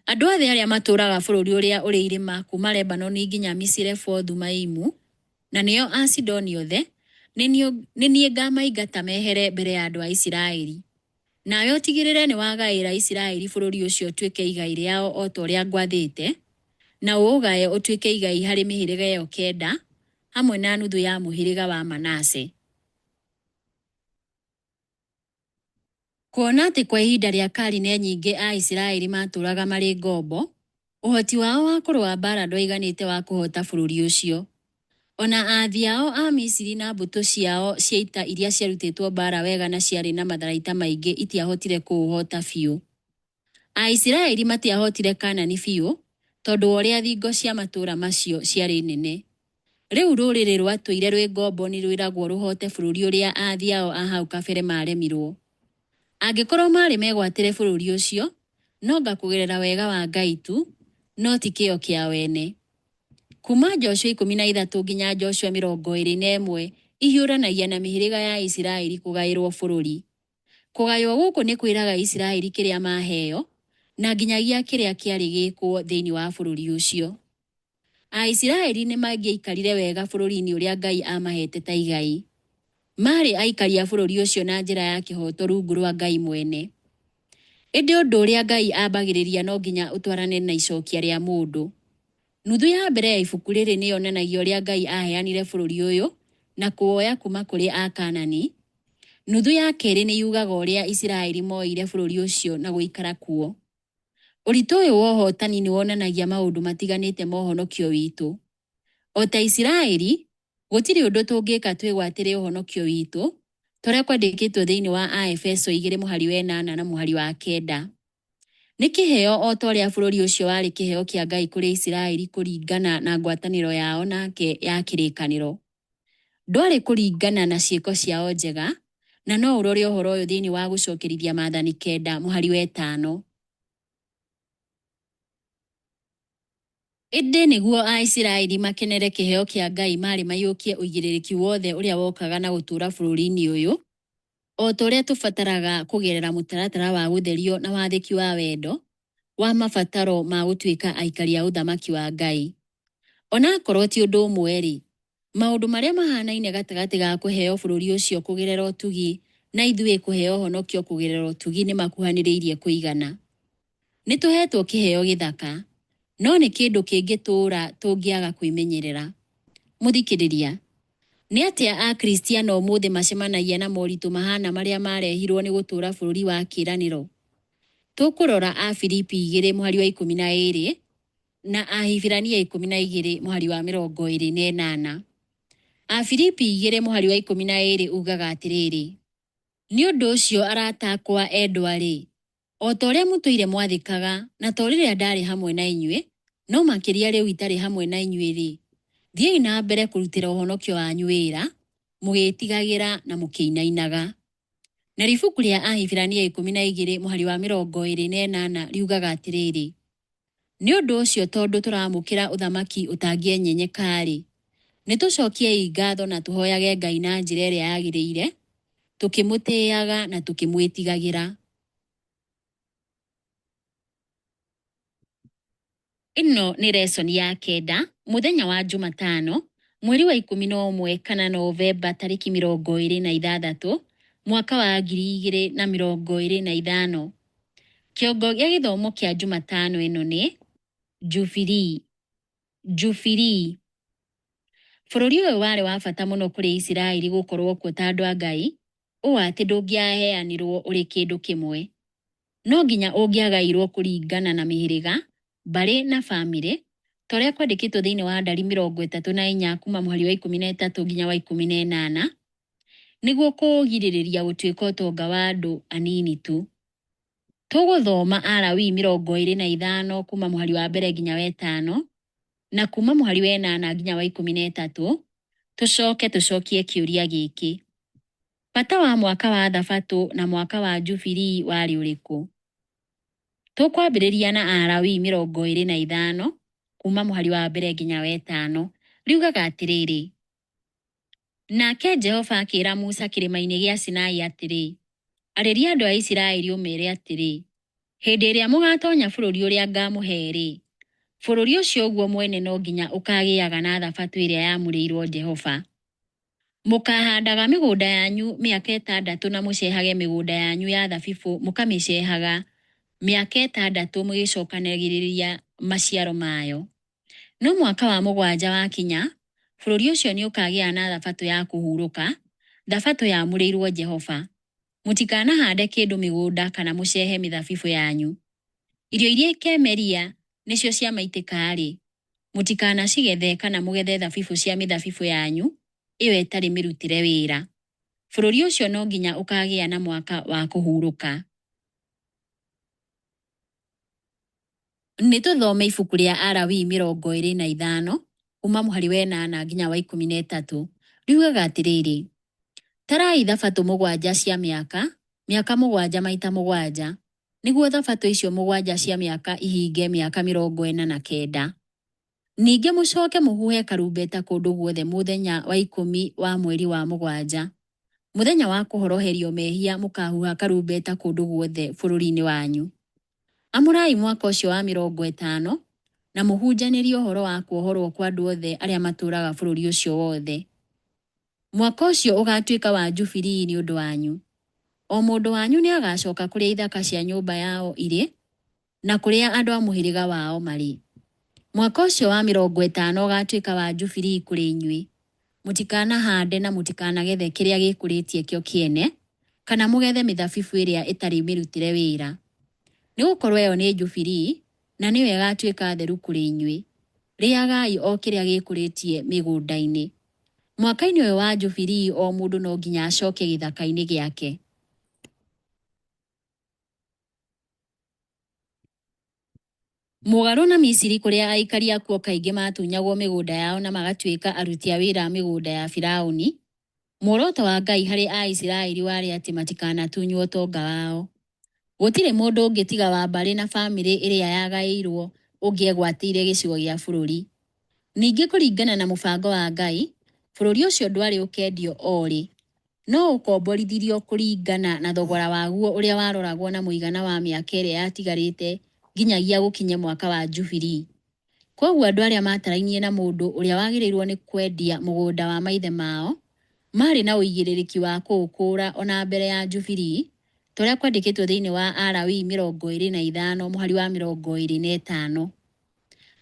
Speaker 2: Andũ othe arĩa matũũraga bũrũri ũrĩa ũrĩ irĩma kuuma Lebanoni nginya Misirefothu-Maimu, na nĩo Asidoni othe, nĩ niĩ ngaamaingata mehere mbere ya andũ a Isiraeli. Nawe ũtigĩrĩre nĩ wagaĩra Isiraeli bũrũri ũcio ũtuĩke igai rĩao o ta ũrĩa ngwathĩte, na ũũgae ũtuĩke igai harĩ mĩhĩrĩga ĩyo kenda, hamwe na nuthu ya mũhĩrĩga wa Manase. Kuona atĩ kwa ihinda rĩa karine nyingĩ Aisiraeli maatũũraga marĩ ngombo, ũhoti wao wa kũrũa mbaara ndwaiganĩte wa kũhoota bũrũri ũcio. O na aathi ao a Misiri na mbũtũ ciao cia ita iria ciarutĩtwo mbaara wega na ciarĩ na matharaita maingĩ itiahotire kũũhoota biũ. Aisiraeli matiahootire Kanaani biũ tondũ wa ũrĩa thingo cia matũũra macio ciarĩ nene. Rĩu rũrĩrĩ rwatũire rwĩ ngombo nĩ rwĩragwo rũhoote bũrũri ũrĩa aathi ao a hau kabere maaremirũo. Angĩkorũo maarĩ megwatĩre bũrũri ũcio, no anga kũgerera wega wa Ngai tu, no ti kĩyo kĩao ene. Kuuma Joshua 13 nginya Joshua 21 ihiũranagia na mĩhĩrĩga ya Isiraeli kũgaĩrũo bũrũri. Kũgaywo gũkũ nĩ kwĩraga Isiraeli kĩrĩa maheo na nginyagia kĩrĩa kĩarĩ gĩkwo thĩinĩ wa bũrũri ũcio. Aisiraeli nĩ mangĩaikarire wega bũrũri-inĩ ũrĩa Ngai aamaheete ta igai. Maarĩ aikari a bũrũri ũcio na njĩra ya kĩhooto rungu rwa Ngai mwene. Ĩndĩ ũndũ ũrĩa Ngai ambagĩrĩria no nginya ũtwarane na icokia rĩa mũndũ. Nuthu ya mbere ya ibuku rĩrĩ nĩ yonanagia ũrĩa Ngai aaheanire bũrũri ũyũ na kũwoya kuuma kũrĩ Akanaani. Nuthu ya kerĩ nĩ yugaga ũrĩa Isiraeli mooire bũrũri ũcio na gũikara kuo. Ũritũ ũyũ wa ũhootani nĩ wonanagia maũndũ matiganĩte ma ũhonokio witũ. O ta Isiraeli, gũtirĩ ũndũ tũngĩka twĩgwatĩre ũhonokio witũ, ta ũrĩa kwandĩkĩtwo thĩinĩ wa Aefeso 2 mũhari wa 8 na mũhari wa 9. Nĩ kĩheo o ta ũrĩa bũrũri ũcio warĩ kĩheo kĩa Ngai kũrĩ Isiraeli kũringana na ngwatanĩro yao nake ya kĩrĩkanĩro. Ndwarĩ kũringana na ciĩko ciao njega, na no ũrore ũhoro ũyũ thĩinĩ wa Gũcokerithia Maathani 9 mũhari wa 5. Ĩndĩ nĩguo Aisiraeli makenere kĩheo kĩa Ngai maarĩ maiyũkie ũigĩrĩrĩki wothe ũrĩa wokaga na gũtũũra bũrũri-inĩ ũyũ, o ta ũrĩa tũbataraga kũgerera mũtaratara wa gũtherio na wathĩki wa wendo wa mabataro ma gũtuĩka aikari a Ũthamaki wa Ngai. O na akorũo ti ũndũ ũmwe-rĩ, maũndũ marĩa mahanaine gatagatĩ ga kũheo bũrũri ũcio kũgerera ũtugi na ithuĩ kũheo ũhonokio kũgerera ũtugi nĩ makuhanĩrĩirie kũigana. Nĩ tũheetwo kĩheo gĩthaka, no nĩ kĩndũ kĩngĩtũũra tũngĩaga kwĩmenyerera. Mũthikĩrĩria, nĩ atĩa Akristiano ũmũthĩ macemanagia na moritũ mahaana marĩa maarehirũo nĩ gũtũũra bũrũri wa kĩĩranĩro? Tũkũrora Afilipi 2 mũhari wa 12 na Ahibirania 12 mũhari wa 28. Afilipi 2 mũhari wa 12 ugaga atĩrĩrĩ, Nĩ ũndũ ũcio arata akwa endwa-rĩ, o ta ũrĩa mũtũire mwathĩkaga, na to rĩrĩa ndaarĩ hamwe na inyuĩ, no makĩria rĩu itarĩ hamwe na inyuĩ-rĩ, thiĩi na mbere kũrutĩra ũhonokio wanyu wĩra, mũgĩĩtigagĩra na mũkĩinainaga. Na ibuku rĩa Ahibirania 12 mũhari wa 28 riugaga atĩrĩrĩ, Nĩ ũndũ ũcio tondũ tũramũkĩra ũthamaki ũtangĩenyenyeka-rĩ, nĩ tũcokiei ngatho na tũhoyage Ngai na njĩra ĩrĩa yagĩrĩire, tũkĩmũtĩaga na tũkĩmwĩtigagĩra. Ĩno nĩ lesson ya kenda, mũthenya wa Jumatano, mweri wa 11 kana Novemba tarĩki 26, mwaka wa 2025. Kĩongo gĩa gĩthomo kĩa Jumatano ĩno nĩ Jubilii. Jubilii. Bũrũri ũyũ warĩ wa bata mũno kũrĩ Isiraeli gũkorwo kuo ta andũ a Ngai, ũũ atĩ ndũngĩaheanirwo ũrĩ kĩndũ kĩmwe. No nginya ũngĩagairwo kũringana na mĩhĩrĩga, mbarĩ na famĩlĩ, ta ũrĩa kwandĩkĩtwo thĩinĩ wa Ndari 34 kuuma mũhari wa 13 nginya wa 18, nĩguo kũũgirĩrĩria gũtuĩka ũtonga wa andũ anini tu. Tũgũthoma Alawii 25 kuuma mũhari wa mbere nginya wa ĩtano, na kuuma mũhari wa ĩnana nginya wa 13, tũcoke tũcokie kĩũria gĩkĩ, Bata wa mwaka wa Thabatũ na mwaka wa Jubilii warĩ ũrĩkũ? Tũkwambĩrĩria na Alawii 25 kuma mũhari wa mbere nginya wetano. Riugaga atĩrĩrĩ, nake Jehova akĩra Musa kĩrĩma-inĩ gĩa Sinai atĩrĩ, arĩria andũ a Isiraeli ũmeere atĩrĩ, hĩndĩ ĩrĩa mũgaatonya bũrũri ũrĩa ngaamũhe-rĩ, bũrũri ũcio guo mwene no nginya ũkaagĩaga na thabatũ ĩrĩa yamũrĩirwo Jehova. Mũkaahandaga mĩgũnda yanyu mĩaka ĩtandatũ na mũcehage mĩgũnda yanyu ya thabibũ mũkamĩcehaga mĩaka ĩtandatũ mũgĩcokanagĩrĩria maciaro mayo. No mwaka wa mũgwanja wakinya, bũrũri ũcio nĩ ũkaagĩa na thabatũ ya kũhurũka, thabatũ yamũrĩirwo Jehova. Mũtikanahande kĩndũ mĩgũnda kana mũcehe mĩthabibũ yanyu. Irio iria ikemeria nĩcio cia maitĩka-rĩ, mũtikanacigethe kana mũgethe thabibũ cia mĩthabibũ yanyu ĩyo ĩtarĩ mĩrutĩre wĩra. Bũrũri ũcio no nginya ũkaagĩa na mwaka wa kũhurũka. Nĩ tũthome ibuku rĩa Alawii 25 kuma mũhari wa ĩnana nginya wa 13. Riugaga atĩrĩrĩ, tarai thabatũ mũgwanja cia mĩaka, mĩaka mũgwanja maita mũgwanja, nĩguo thabatũ icio mũgwanja cia mĩaka ihinge mĩaka 49. Ningĩ mũcoke mũhuhe karumbeta kũndũ guothe mũthenya wa 10 wa mweri wa mũgwanja. Mũthenya wa kũhoroherio mehia mũkahuha karumbeta kũndũ guothe bũrũri-inĩ wanyu. Amũrai mwaka ũcio wa 50 na mũhunjanĩrie ũhoro wa kuohorwo kwa andũ othe arĩa matũũraga bũrũri ũcio wothe. Mwaka ũcio ũgaatuĩka wa Jubilii nĩ ũndũ wanyu. O mũndũ wanyu nĩ agaacoka kũrĩa ithaka cia nyũmba yao irĩ na kũrĩa andũ a mũhĩrĩga wao marĩ. Mwaka ũcio wa 50 ũgaatuĩka wa Jubilii kũrĩ inyuĩ. Mũtikanahande na mũtikanagethe kĩrĩa gĩkũrĩtie kĩo kĩene, kana mũgethe mĩthabibũ ĩrĩa ĩtarĩ mĩrutĩre wĩra. Nĩ gũkorwo ĩyo nĩ Jubilii, na nĩyo ĩgaatuĩka theru kũrĩ inyuĩ. Rĩagai o kĩrĩa gĩkũrĩtie mĩgũnda-inĩ. Mwaka-inĩ ũyũ wa Jubilii o mũndũ no nginya acoke gĩthaka-inĩ gĩake. Mũgarũ na Misiri kũrĩa aikari akuo kaingĩ maatunyagwo mĩgũnda yao na magatuĩka aruti a wĩra a mĩgũnda ya Firauni, muoroto wa Ngai harĩ Aisiraeli warĩ atĩ matikanatunywo ũtonga wao. Gũtirĩ mũndũ ũngĩ tiga wa mbarĩ na famĩlĩ ĩrĩa yagaĩirwo ũngĩegwatĩire gĩcigo gĩa bũrũri. Ningĩ kũringana na mũbango wa Ngai, bũrũri ũcio ndwarĩ ũkendio o rĩ, no ũkomborithirio kũringana na thogora waguo ũrĩa waroragwo na mũigana wa mĩaka ĩrĩa yatigarĩte nginyagia gũkinye mwaka wa Jubilii. Kwoguo andũ arĩa maatarainie na mũndũ ũrĩa wagĩrĩirwo nĩ kwendia mũgũnda wa maithe mao, maarĩ na ũigĩrĩrĩki wa kũũkũũra o na mbere ya Jubilii, ta ũrĩa kwandĩkĩtwo thĩinĩ wa Alawii 25 mũhari wa 25.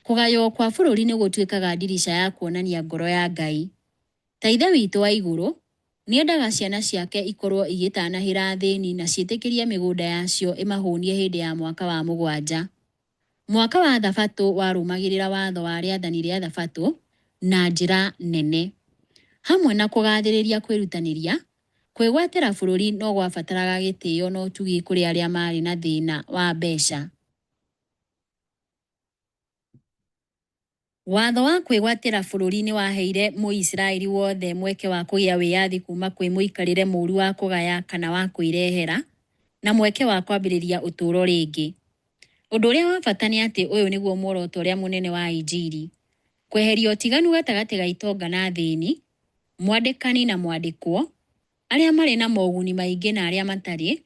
Speaker 2: Kũgaywo kwa bũrũri nĩ gũtuĩkaga ndirica ya kuonania ngoro ya Ngai. Ta Ithe witũ wa igũrũ, nĩ endaga ciana ciake ikorũo igĩtanahĩra athĩni na ciĩtĩkĩrie mĩgũnda yacio ĩmahũnie hĩndĩ ya mwaka wa mũgwanja. Mwaka wa Thabatũ warũmagĩrĩra watho wa rĩathani rĩa Thabatũ na njĩra nene. Hamwe na kũgathĩrĩria kwĩrutanĩria, kwĩgwatĩra bũrũri no gwabataraga gĩtĩo na ũtugi kũrĩ arĩa maarĩ na thĩna wa mbeca. Watho wa kwĩgwatĩra bũrũri nĩ waheire Mũisiraeli wothe mweke wa kũgĩa wĩyathi kuuma kwĩ mũikarĩre mũũru wa kũgaya kana wa kwĩrehera, na mweke wa kwambĩrĩria ũtũũro rĩngĩ. Ũndũ ũrĩa wa bata nĩ atĩ ũyũ nĩguo muoroto ũrĩa mũnene wa Injiri, kweheria ũtiganu gatagatĩ ga itonga na athĩni, mwandĩkani na mwandĩkwo, arĩa marĩ na moguni maingĩ na arĩa matarĩ,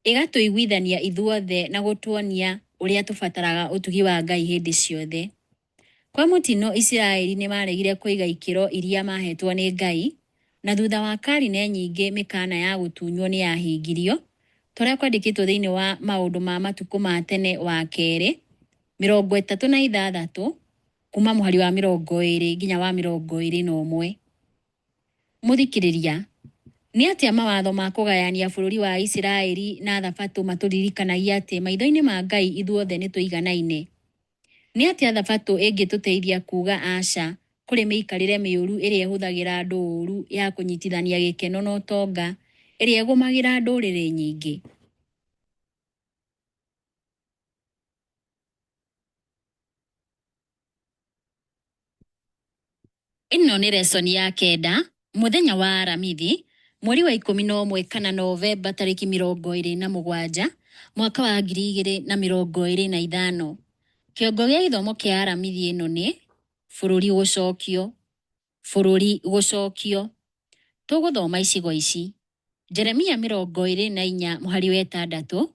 Speaker 2: ĩgatũiguithania ithuothe na gũtuonia ũrĩa tũbataraga ũtugi wa Ngai hĩndĩ ciothe. Kwa mũtino Isiraeli nĩ maaregire kũiga ikĩro iria maahetwo nĩ Ngai, na thutha wa karine nyingĩ mĩkaana ya gũtunywo nĩ yahingirio, ta ũrĩa kwandĩkĩtwo thĩinĩ wa Maũndũ ma Matukũ ma Tene wa Kerĩ 36 kuuma mũhari wa 20 nginya wa 21. Mũthikĩrĩria, nĩ atĩa mawatho ma kũgayania bũrũri wa Isiraeli na Thabatũ matũririkanagia atĩ maitho-inĩ ma Ngai ithuothe nĩ tũiganaine? Nĩ atĩa Thabatũ ĩngĩtũteithia kuuga aca kũrĩ mĩikarĩre mĩũru ĩrĩa ĩhũthagĩra andũ ũũru ya kũnyitithania gĩkeno na ũtonga ĩrĩa ĩgũmagĩra ndũrĩrĩ nyingĩ? Ĩno nĩ lesson ya kenda, mũthenya wa Aramithi, mweri wa 11 kana Novemba tarĩki 27, mwaka wa 2025. Kĩongo gĩa gĩthomo kĩa Aramithi ĩno nĩ bũrũri gũcokio. Bũrũri gũcokio. Tũgũthoma icigo ici: Jeremia 24 mũhari wa 6,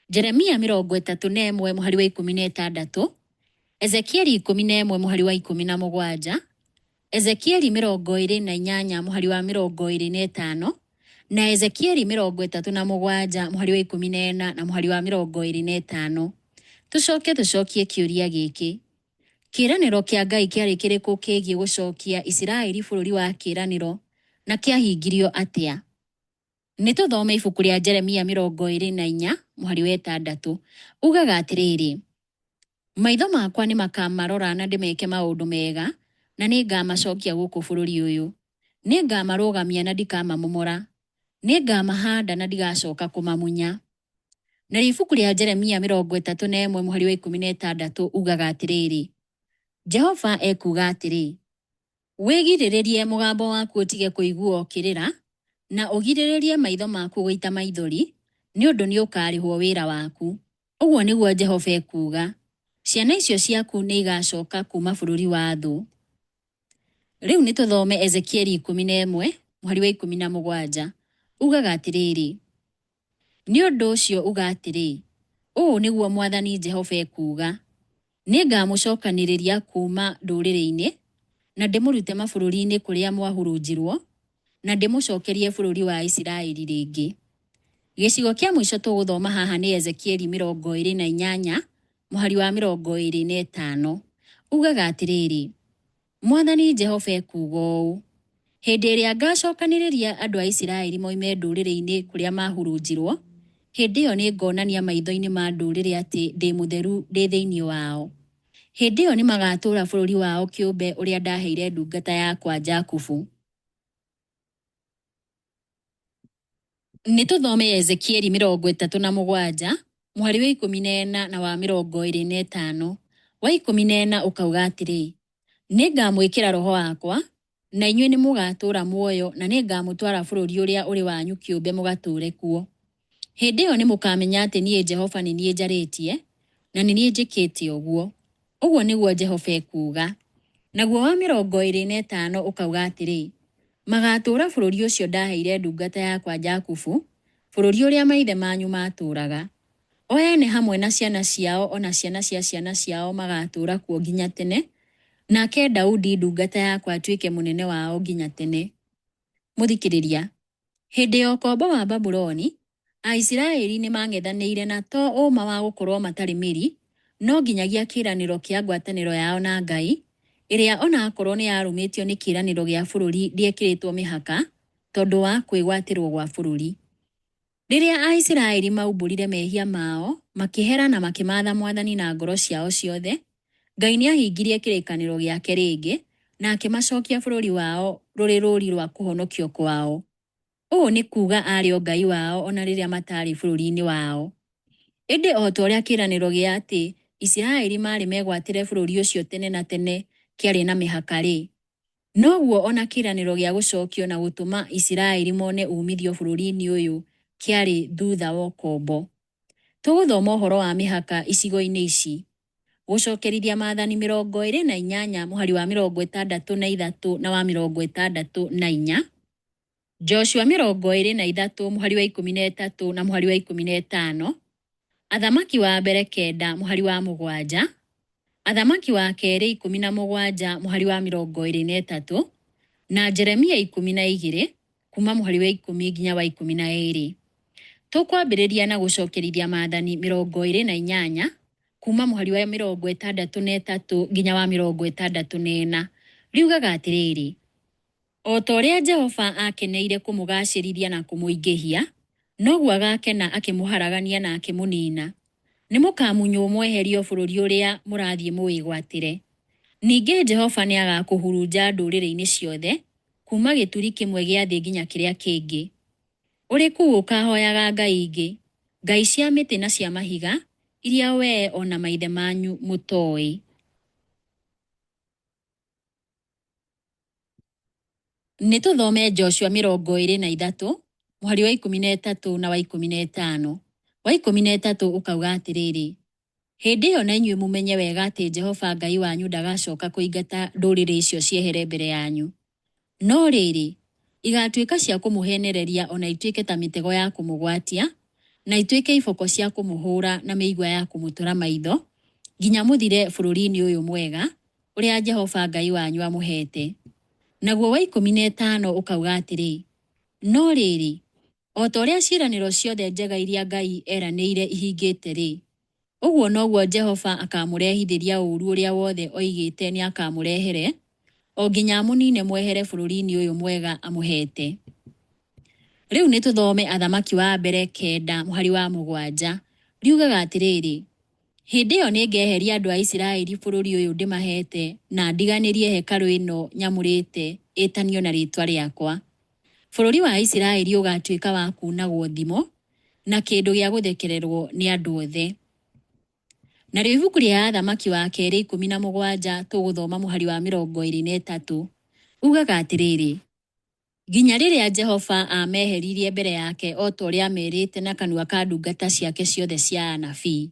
Speaker 2: Jeremia 31 mũhari wa 16, Ezekieli 11 mũhari wa 17, Ezekieli 28 mũhari wa 25, na Ezekieli 37 mũhari wa 14 na mũhari wa 25. Tũcoke tũcokie kĩũria gĩkĩ: Kĩĩranĩro kĩa Ngai kĩarĩ kĩrĩkũ kĩgiĩ gũcokia Isiraeli bũrũri wa kĩĩranĩro, na kĩahingirio atĩa? Nĩ tũthome ibuku rĩa Jeremia 24 mũhari wa 6. Ugaga atĩrĩrĩ, maitho makwa nĩ makamarora na ndĩmeke maũndũ mega, na nĩ ngamacokia gũkũ bũrũri ũyũ. Nĩ ngamarũgamia na ndikamamomora. Nĩ ngamahanda na ndigacoka kũmamunya. Narĩo ibuku rĩa Jeremia 31 mũhari wa 16 ugaga atĩrĩrĩ, Jehova ekuuga atĩrĩ, wĩgirĩrĩrie mũgambo waku ũtige kũiguo ũkĩrĩra, na ũgirĩrĩrie maitho maku gũita maithori, nĩ ũndũ nĩ ũkaarĩhwo wĩra waku. Ũguo nĩguo Jehova ekuuga. Ciana icio ciaku nĩ igaacoka kuuma bũrũri wa thũ. Rĩu nĩ tũthome Ezekieli 11 mũhari wa 17. Ugaga atĩrĩrĩ, nĩ ũndũ ũcio uga atĩrĩ, ũũ nĩguo Mwathani Jehova ekuuga, nĩ ngamũcokanĩrĩria kuuma ndũrĩrĩ-inĩ, na ndĩmũrute mabũrũri-inĩ kũrĩa mwahurunjirwo, na ndĩmũcokerie bũrũri wa Isiraeli rĩngĩ. Gĩcigo kĩa mũico tũgũthoma haha nĩ Ezekieli 28 mũhari wa 25. Ugaga atĩrĩrĩ, Mwathani Jehova ekuuga ũũ, hĩndĩ ĩrĩa ngacokanĩrĩria andũ a Isiraeli moime ndũrĩrĩ-inĩ kũrĩa maahurunjirwo, hĩndĩ ĩyo nĩ ngonania maitho-inĩ ma ndũrĩrĩ atĩ ndĩ mũtheru ndĩ thĩinĩ wao. Hĩndĩ ĩyo nĩ magaatũũra bũrũri wao kĩũmbe ũrĩa ndaheire ndungata yakwa Jakubu. Nĩ tũthome Ezekieli 37 mũhari wa 14 na wa 25. Wa 14 ũkauga atĩrĩ, nĩ ngamwĩkĩra roho wakwa, na inyuĩ nĩ mũgaatũũra muoyo, na nĩ ngamũtwara bũrũri ũrĩa ũrĩ wanyu kĩũmbe mũgatũũre kuo. Hĩndĩ ĩyo nĩ mũkaamenya atĩ niĩ Jehova nĩ niĩ njarĩtie, na nĩ niĩ njĩkĩte ũguo. Ũguo nĩguo Jehova ekuuga. Naguo wa 25 ũkauga atĩrĩ, magaatũũra bũrũri ũcio ndaheire ndungata yakwa Jakubu, bũrũri ũrĩa maithe manyu maatũũraga. O ene hamwe na ciana ciao o na ciana cia ciana ciao magaatũũra kuo nginya tene, nake Daudi ndungata yakwa atuĩke mũnene wao nginya tene. Mũthikĩrĩria, hĩndĩ ya ũkombo wa Babuloni, Aisiraeli nĩ maang'ethanĩire na to ũũma wa gũkorũo matarĩ mĩri, no nginyagia kĩĩranĩro kĩa ngwatanĩro yao na Ngai, ĩrĩa o na akorũo nĩ yarũmĩtio nĩ kĩĩranĩro gĩa bũrũri ndĩekĩrĩtwo mĩhaka tondũ wa kwĩgwatĩrũo gwa bũrũri. Rĩrĩa Aisiraeli maaumbũrire mehia mao, makĩhera na makĩmatha Mwathani na ngoro ciao ciothe, Ngai nĩ aahingirie kĩrĩkanĩro gĩake rĩngĩ na akĩmacokia bũrũri wao rũrĩ rũũri rwa kũhonokio kwao. Ũũ nĩ kuuga aarĩ o Ngai wao o na rĩrĩa mataarĩ bũrũri-inĩ wao. Ĩndĩ o ta ũrĩa kĩĩranĩro gĩa atĩ Isiraeli maarĩ megwatĩre bũrũri ũcio tene na tene kĩarĩ na mĩhaka-rĩ, noguo o na kĩĩranĩro gĩa gũcokio na gũtũma Isiraeli mone uumithio bũrũri-inĩ ũyũ kĩarĩ thutha wa ũkombo. Tũgũthoma ũhoro wa mĩhaka icigo-inĩ ici: Gũcokerithia Maathani 28 mũhari wa 63 na wa 64, Joshua 23 mũhari wa 13 na mũhari wa 15, Athamaki wa mbere 9 mũhari wa 7, Athamaki wa kerĩ 17 mũhari wa 23, na Jeremia 12 kuma mũhari wa 10 nginya wa 12. Tũkwambĩrĩria na gũcokerithia Maathani 28 kuma mũhari wa 63 nginya wa 64. Riugaga atĩrĩrĩ, o ta ũrĩa Jehova aakeneire kũmũgaacĩrithia na kũmũingĩhia, noguo agaakena akĩmũharagania na akĩmũniina. Nĩ mũkaamunywo mweherio bũrũri ũrĩa mũrathiĩ mũwĩgwatĩre. Ningĩ Jehova nĩ agaakũhurunja ndũrĩrĩ-inĩ ciothe, kuuma gĩturi kĩmwe gĩa thĩ nginya kĩrĩa kĩngĩ. Ũrĩ kũu ũkaahoyaga ngai ingĩ, ngai cia mĩtĩ na cia mahiga, iria wee o na maithe manyu mũtoĩ. Nĩ tũthome Joshua 23 mũhari wa 13 na wa 15. Wa 13 ũkauga atĩrĩrĩ, Hĩndĩ ĩyo na inyuĩ mũmenye wega atĩ Jehova Ngai wanyu ndagacoka kũingata ndũrĩrĩ icio ciehere mbere yanyu. No rĩrĩ, igaatuĩka cia kũmũheenereria o na ituĩke ta mĩtego ya kũmũgwatia, na ituĩke iboko cia kũmũhũũra na mĩigua ya kũmũtũra maitho, nginya mũthire bũrũri-inĩ ũyũ mwega, ũrĩa Jehova Ngai wanyu amũheete. Naguo wa 15 ũkauga atĩrĩ, No rĩrĩ, o ta ũrĩa ciĩranĩro ciothe njega iria Ngai eranĩire ihingĩte-rĩ, ũguo noguo Jehova akaamũrehithĩria ũũru ũrĩa wothe oigĩte nĩakamũrehere, o nginya amũniine mwehere bũrũri-inĩ ũyũ mwega amũheete. Rĩu nĩ tũthome Athamaki wa Mbere 9 mũhari wa 7. Riugaga atĩrĩrĩ, Hĩndĩ ĩyo nĩngeheria andũ a Isiraeli bũrũri ũyũ ndĩmaheete na ndiganĩrie hekarũ ĩno nyamũrĩte ĩtanio na rĩĩtwa rĩakwa. Bũrũri wa Isiraeli ũgaatuĩka wa kuunagwo thimo na kĩndũ gĩa gũthekererwo nĩ andũ othe. Narĩo ibuku rĩa Athamaki wa Kerĩ 17 tũgũthoma mũhari wa 23. Ugaga atĩrĩrĩ, Nginya rĩrĩa Jehova aameheririe mbere yake o ta ũrĩa aamerĩte na kanua ka ndungata ciake ciothe cia anabii.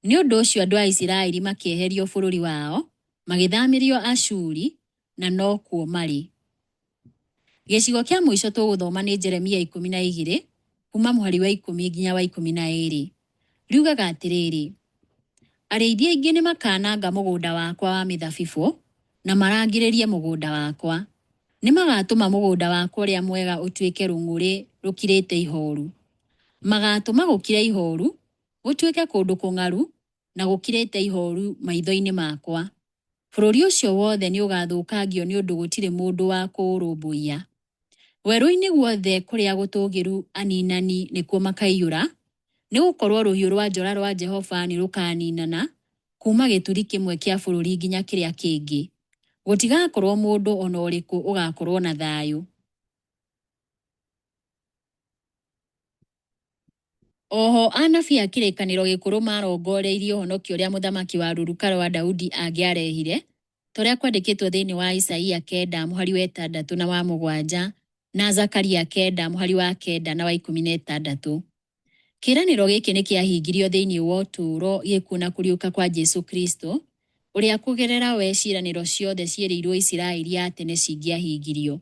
Speaker 2: Nĩ ũndũ ũcio andũ a Isiraeli makĩeherio bũrũri wao, magĩthamĩrio Ashuri, na nokuo marĩ. Gĩcigo kĩa mũico tũgũthoma nĩ Jeremia 12, kuuma mũhari wa 10 nginya wa 12. Riugaga atĩrĩrĩ, Arĩithi aingĩ nĩ makaananga mũgũnda wakwa wa mĩthabibũ, na marangĩrĩrie mũgũnda wakwa. Nĩ magaatũma mũgũnda wakwa ũrĩa mwega ũtuĩke rũng'ũrĩ rũkirĩte ihooru. Magaatũma gũkire ihooru, gũtuĩke kũndũ kũng'aru na gũkirĩte ihooru maitho-inĩ makwa. Bũrũri ũcio wothe nĩ ũgaathũkangio nĩ ũndũ gũtirĩ mũndũ wa kũũrũmbũiya. Werũ-inĩ guothe kũrĩa gũtũũgĩru aniinani nĩkuo makaiyũra, nĩ gũkorũo rũhiũ rwa njora rwa Jehova nĩ rũkaaniinana kuuma gĩturi kĩmwe kĩa bũrũri nginya kĩrĩa kĩngĩ. Gũtigakorũo mũndũ o na ũrĩkũ ũgaakorũo na thayũ. Oho anabii a kĩrĩkanĩro gĩkũrũ marongoreirie ũhonokio ũrĩa mũthamaki wa rũruka rwa Daudi angĩarehire, ta ũrĩa kwandĩkĩtwo thĩinĩ wa Isaia 9 mũhari wa 6 na wa 7 na Zakaria 9 mũhari wa 9 na wa 16. Kĩĩranĩro gĩkĩ nĩ kĩahingirio thĩinĩ wa ũtũũro, gĩkuũ na kũriũka kwa Jesu Kristo, ũrĩa kũgerera we ciĩranĩro ciothe ciĩrĩirwo Isiraeli ya tene cingĩahingirio.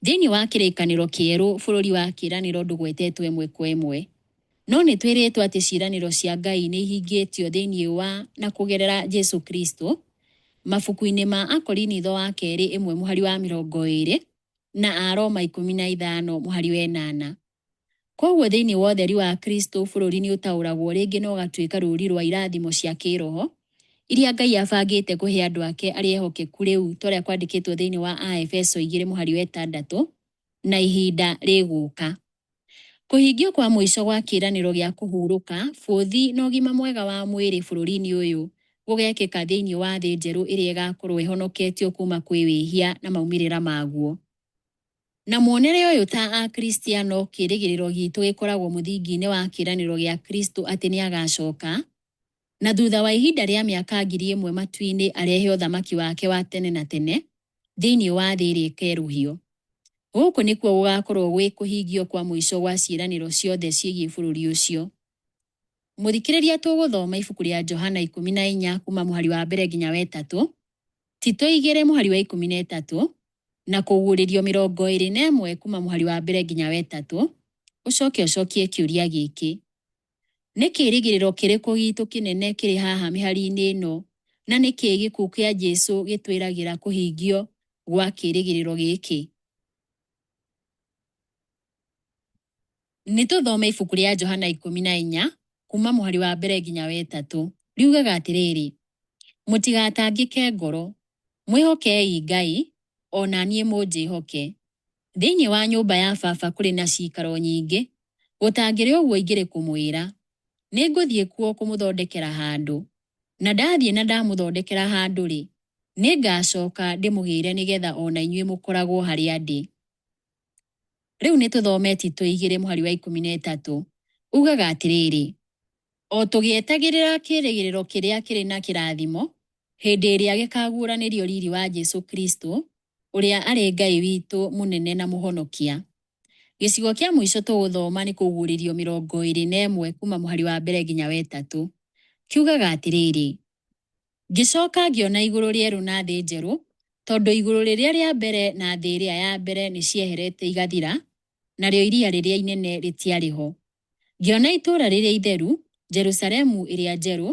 Speaker 2: Thĩinĩ wa Kĩrĩkanĩro Kĩerũ, bũrũri wa kĩĩranĩro ndũgwetetwo ĩmwe kwa ĩmwe. No nĩ twĩrĩtwo atĩ ciĩranĩro cia Ngai nĩ ihingĩtio thĩinĩ wa na kũgerera Jesu Kristo. Mabuku-inĩ ma Akorinitho wa Kerĩ 1 mũhari wa 20 na Aroma 15 mũhari wa 8. Kwoguo thĩinĩ wa ũtheri wa Kristo bũrũri nĩ ũtaũragwo rĩngĩ na ũgatuĩka rũũri rwa irathimo cia kĩĩroho iria Ngai abangĩte kũhe andũ ake arĩa ehokeku rĩu ta ũrĩa kwandĩkĩtwo thĩinĩ wa Aefeso 2 mũhari wa 6 na ihinda rĩgũka. Kũhingio kwa mũico gwa kĩĩranĩro gĩa kũhurũka, bũthi na ũgima mwega wa mwĩrĩ bũrũri-inĩ ũyũ gũgekĩka thĩinĩ wa thĩ njerũ ĩrĩa ĩgakorũo ĩhonoketio kuuma kwĩ wĩhia na maumĩrĩra maguo. Na muonere ũyũ ta Akristiano kĩĩrĩgĩrĩro gitũ gĩkoragwo mũthingi-inĩ wa kĩĩranĩro gĩa Kristo atĩ nĩ agaacoka, na thutha wa ihinda rĩa mĩaka 1,000 matu-inĩ arehe ũthamaki wake wa tene na tene thĩinĩ wa thĩ ĩrĩa ĩkerũhio. Gũkũ nĩkuo gũgaakorũo gwĩ kũhingio kwa mũico gwa ciĩranĩro ciothe ciĩgiĩ bũrũri ũcio. Mũthikĩrĩria tũgũthoma ibuku rĩa Johana 14 kuuma mũhari wa mbere nginya wa 3, Tito 2 mũhari wa 13, na Kũguũrĩrio 21 kuuma mũhari wa mbere nginya wa 3, ũcoke ũcokie kĩũria gĩkĩ. Nĩ kĩĩrĩgĩrĩro kĩrĩkũ gitũ kĩnene kĩrĩ haha mĩhari-inĩ ĩno, na nĩ kĩĩ gĩkuũ kĩa Jesu gĩtwĩragĩra kũhingio gwa kĩĩrĩgĩrĩro gĩkĩ? Nĩ tũthome ibuku rĩa Johana 14 kuuma mũhari wa mbere nginya wa 3. Riugaga atĩrĩrĩ, Mũtigatangĩke ngoro, mwĩhokei Ngai, o na niĩ mũnjĩhoke. Thĩinĩ wa nyũmba ya Baba kũrĩ na ciikaro nyingĩ, gũtangĩrĩ ũguo ingĩrĩ kũmwĩra. Nĩngũthiĩ kuo kũmũthondekera handũ. Na ndathiĩ na ndamũthondekera handũ-rĩ, nĩngacoka ndĩmũgĩre nĩgetha o na inyuĩ mũkoragwo harĩa ndĩ. Rĩu nĩ tũthome Tito 2 mũhari wa 13. Ugaga atĩrĩrĩ, O tũgĩetagĩrĩra kĩĩrĩgĩrĩro kĩrĩa kĩrĩ na kĩrathimo, hĩndĩ ĩrĩa gĩkaaguũranĩrio riri wa Jesu Kristo, ũrĩa arĩ Ngai witũ mũnene na Mũhonokia. Gĩcigo kĩa mũico tũgũthoma nĩ Kũguũrĩrio 21 kuma mũhari wa mbere nginya wetatũ. Kiugaga atĩrĩrĩ, ngĩcoka ngĩona igũrũ rĩerũ na thĩ njerũ, tondũ igũrũ rĩrĩa rĩa mbere na thĩ ĩrĩa ya mbere nĩ cieherete igathira, narĩo iria rĩrĩa inene rĩtiarĩ ho. Ngĩona itũũra rĩrĩa itheru, Jerusalemu ĩrĩa njerũ,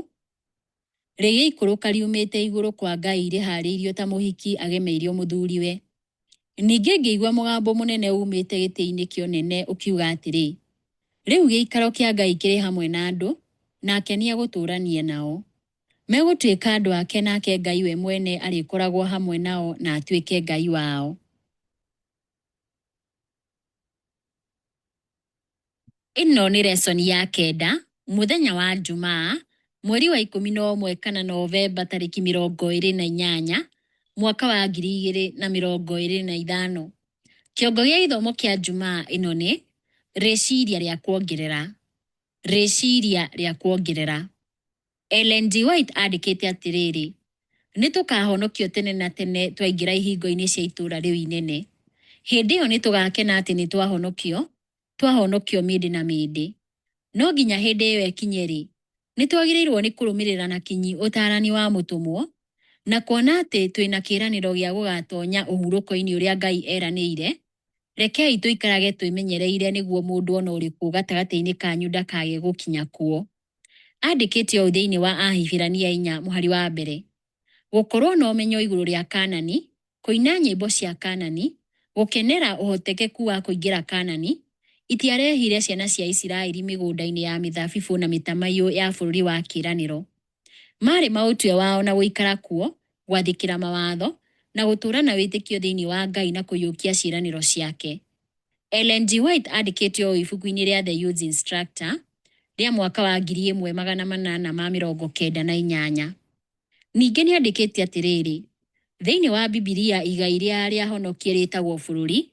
Speaker 2: rĩgĩikũrũka riumĩte igũrũ kwa Ngai rĩhaarĩirio ta mũhiki agemeirio mũthuriwe. Ningĩ ngĩigua mũgambo mũnene uumĩte gĩtĩ-inĩ kĩa ũnene ũkiuga atĩrĩ, Rĩu gĩikaro kĩa Ngai kĩrĩ hamwe na andũ, nake nĩegũtũũrania nao. Megũtuĩka andũ ake nake Ngai we mwene arĩkoragwo hamwe nao na atuĩke Ngai wao. Ĩno nĩ lesson ya kenda, mũthenya wa Njumaa, mweri wa 11 kana Novemba tarĩki 28, mwaka wa 2025. Kĩongo gĩa gĩthomo kĩa Njumaa ĩno nĩ rĩciria rĩa kuongerera. Rĩciria rĩa kuongerera. Ellen G. White andĩkĩte atĩrĩrĩ, Nĩ tũkaahonokio tene na tene twaingĩra ihingo-inĩ cia itũũra rĩu inene. Hĩndĩ ĩyo nĩ tũgaakena atĩ nĩ twahonokio, twahonokio mĩndĩ na mĩndĩ. No nginya hĩndĩ ĩyo ĩkinye-rĩ, nĩ twagĩrĩirũo nĩ kũrũmĩrĩra na kinyi ũtaarani wa mũtũmwo, na kuona atĩ twĩ na kĩĩranĩro gĩa gũgaatonya ũhurũko-inĩ ũrĩa Ngai eranĩire, rekei tũikarage twĩmenyereire nĩguo mũndũ o na ũrĩkũ gatagatĩ-inĩ kanyu ndakage gũkinya kuo. Andĩkĩte ũũ thĩinĩ wa Ahibirania 4 mũhari wa mbere, Gũkorũo na ũmenyo igũrũ rĩa Kaanani, kũina nyĩmbo cia Kaanani, gũkenera ũhotekeku wa kũingĩra Kaanani, itiarehire ciana cia Isiraeli mĩgũnda-inĩ ya mĩthabibũ na mĩtamaiyũ ya bũrũri wa kĩĩranĩro. Maarĩ maũtue wao na gũikara kuo, gwathĩkĩra mawatho, na gũtũũra na wĩtĩkio thĩinĩ wa Ngai na kũiyũkia ciĩranĩro ciake. Ellen G. White andĩkĩte ũũ ibuku-inĩ rĩa The Youth's Instructor rĩa mwaka wa 1898. Ningĩ nĩ andĩkĩte atĩrĩrĩ, Thĩinĩ wa Bibilia igai rĩa arĩa ahonokie rĩtagwo bũrũri,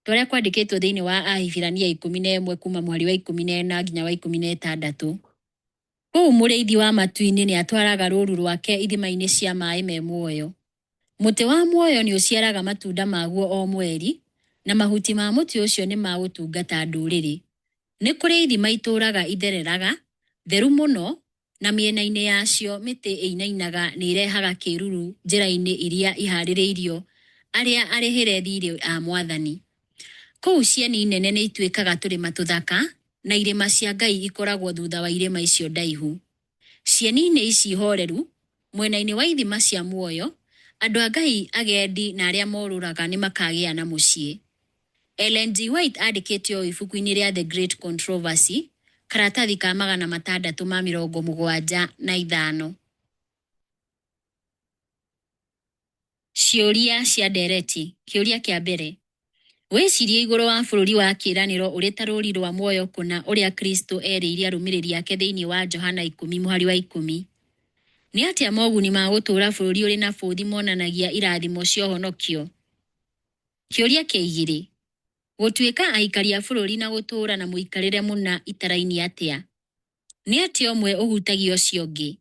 Speaker 2: ta ũrĩa kwandĩkĩtwo thĩinĩ wa Ahibirania 11 kuuma mũhari wa 14 nginya wa 16. Kũu mũrĩithi wa matu-inĩ nĩatwaraga rũũru rwake ithima-inĩ cia maĩ me muoyo. Mũtĩ wa muoyo nĩũciaraga matunda maguo o mweri, na mahuti ma mũtĩ ũcio nĩ ma gũtungata ndũrĩrĩ. Nĩ kũrĩ ithima itũũraga ithereraga, theru mũno, na mĩena-inĩ yacio mĩtĩ ĩinainaga nĩĩrehaga kĩĩruru njĩra-inĩ iria ihaarĩrĩirio arĩa arĩhĩre thiirĩ a Mwathani. Kũu cieni nene nĩituĩkaga tũrĩma tũthaka, na irĩma cia Ngai ikoragwo thutha wa irĩma icio ndaihu. Cieni-inĩ ici horeru, mwena-inĩ wa ithima cia muoyo, andũ a Ngai agendi na arĩa morũraga nĩmakagĩa na mũciĩ. Ellen G. White andĩkĩte ũũ ibuku-inĩ rĩa The Great Controversy, karatathi ka 675. Ciũria cia ndereti. Kĩũria kĩa mbere. Wĩcirie igũrũ wa bũrũri wa kĩĩranĩro ũrĩ ta rũũri rwa muoyo kũna ũrĩa Kristo eerĩire arũmĩrĩri ake thĩinĩ wa Johana 10 mũhari wa 10. Nĩ atĩa moguni ma gũtũũra bũrũri ũrĩ na bũthi monanagia irathimo cia ũhonokio? Kĩũria kĩa igĩrĩ. Gũtuĩka aikari a bũrũri na gũtũũra na mũikarĩre mũna itarainie atĩa? Nĩ atĩa ũmwe ũhutagia ũcio ũngĩ?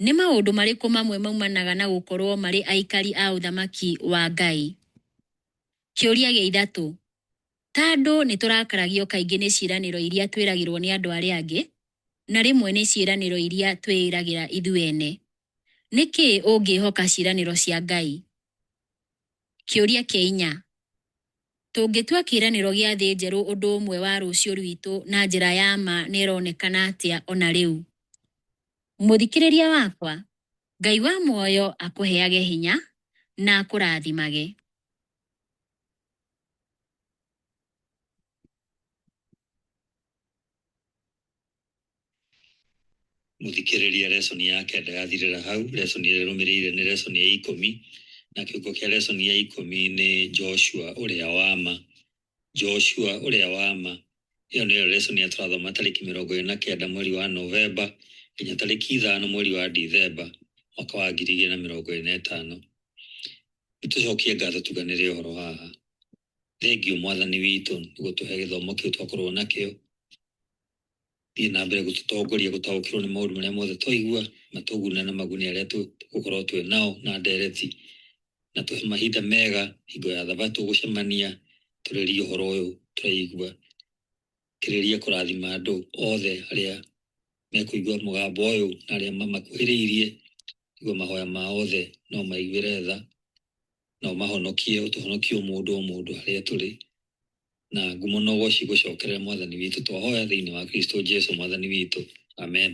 Speaker 2: Nĩ maũndũ marĩkũ mamwe maumanaga na gũkorũo marĩ aikari a Ũthamaki wa Ngai? Kĩũria gĩa ithatũ. Ta andũ nĩ tũrakaragio kaingĩ nĩ ciĩranĩro iria twĩragĩrũo nĩ andũ arĩa angĩ, na rĩmwe nĩ ciĩranĩro iria twĩĩragĩra ithuĩ ene. Nĩkĩ ũngĩhoka ciĩranĩro cia Ngai? Kĩũria kĩa inya. Tũngĩtua kĩĩranĩro gĩa thĩ njerũ ũndũ ũmwe wa rũciũ rwitũ na njĩra ya ma nĩ ĩronekana atĩa o na rĩu? Mũthikĩrĩria wakwa, Ngai wa muoyo akũheage hinya na akũrathimage.
Speaker 1: Mũthikĩrĩria, lesson ya kenda yathirĩra hau. Lesson ĩrĩa ĩrũmĩrĩire nĩ lesson ya 10, na kĩongo kĩa lesson ya 10 nĩ Joshua ũrĩa wa ma. Joshua ũrĩa wa ma. Ĩyo nĩyo lesson ya tũrathoma tarĩki 29 mweri wa Novemba nginya tarĩki 5 mweri wa Dithemba mwaka wa 2025. Nĩtũcokie ngatho tuganĩre ũhoro haha. Thengiũ Mwathani witũ nĩ gũtũhe gĩthomo kĩu twakorwo nakĩo. Thiĩ na mbere gũtũtongoria gũtaũkĩrwo nĩ maũndũ marĩa mothe twaigua, matũgune na magune arĩa tũgũkorwo twĩ nao na ndereti, na tũhe mahinda mega hingo ya thabatũ gũcemania tũrĩrie ũhoro ũyũ. Tũraigua kĩrĩria kũrathima andũ othe arĩa mekũigua mũgambo ũyũ na arĩa mamakuhĩrĩirie, nĩguo mahoya ma othe no maiguĩre tha na ũmahonokie, ũtũhonokie o mũndũ o mũndũ harĩa tũrĩ, na ngumo na ũgoci gũcokerera Mwathani witũ. Twahoya thĩinĩ wa Kristo Jesu Mwathani witũ, amen.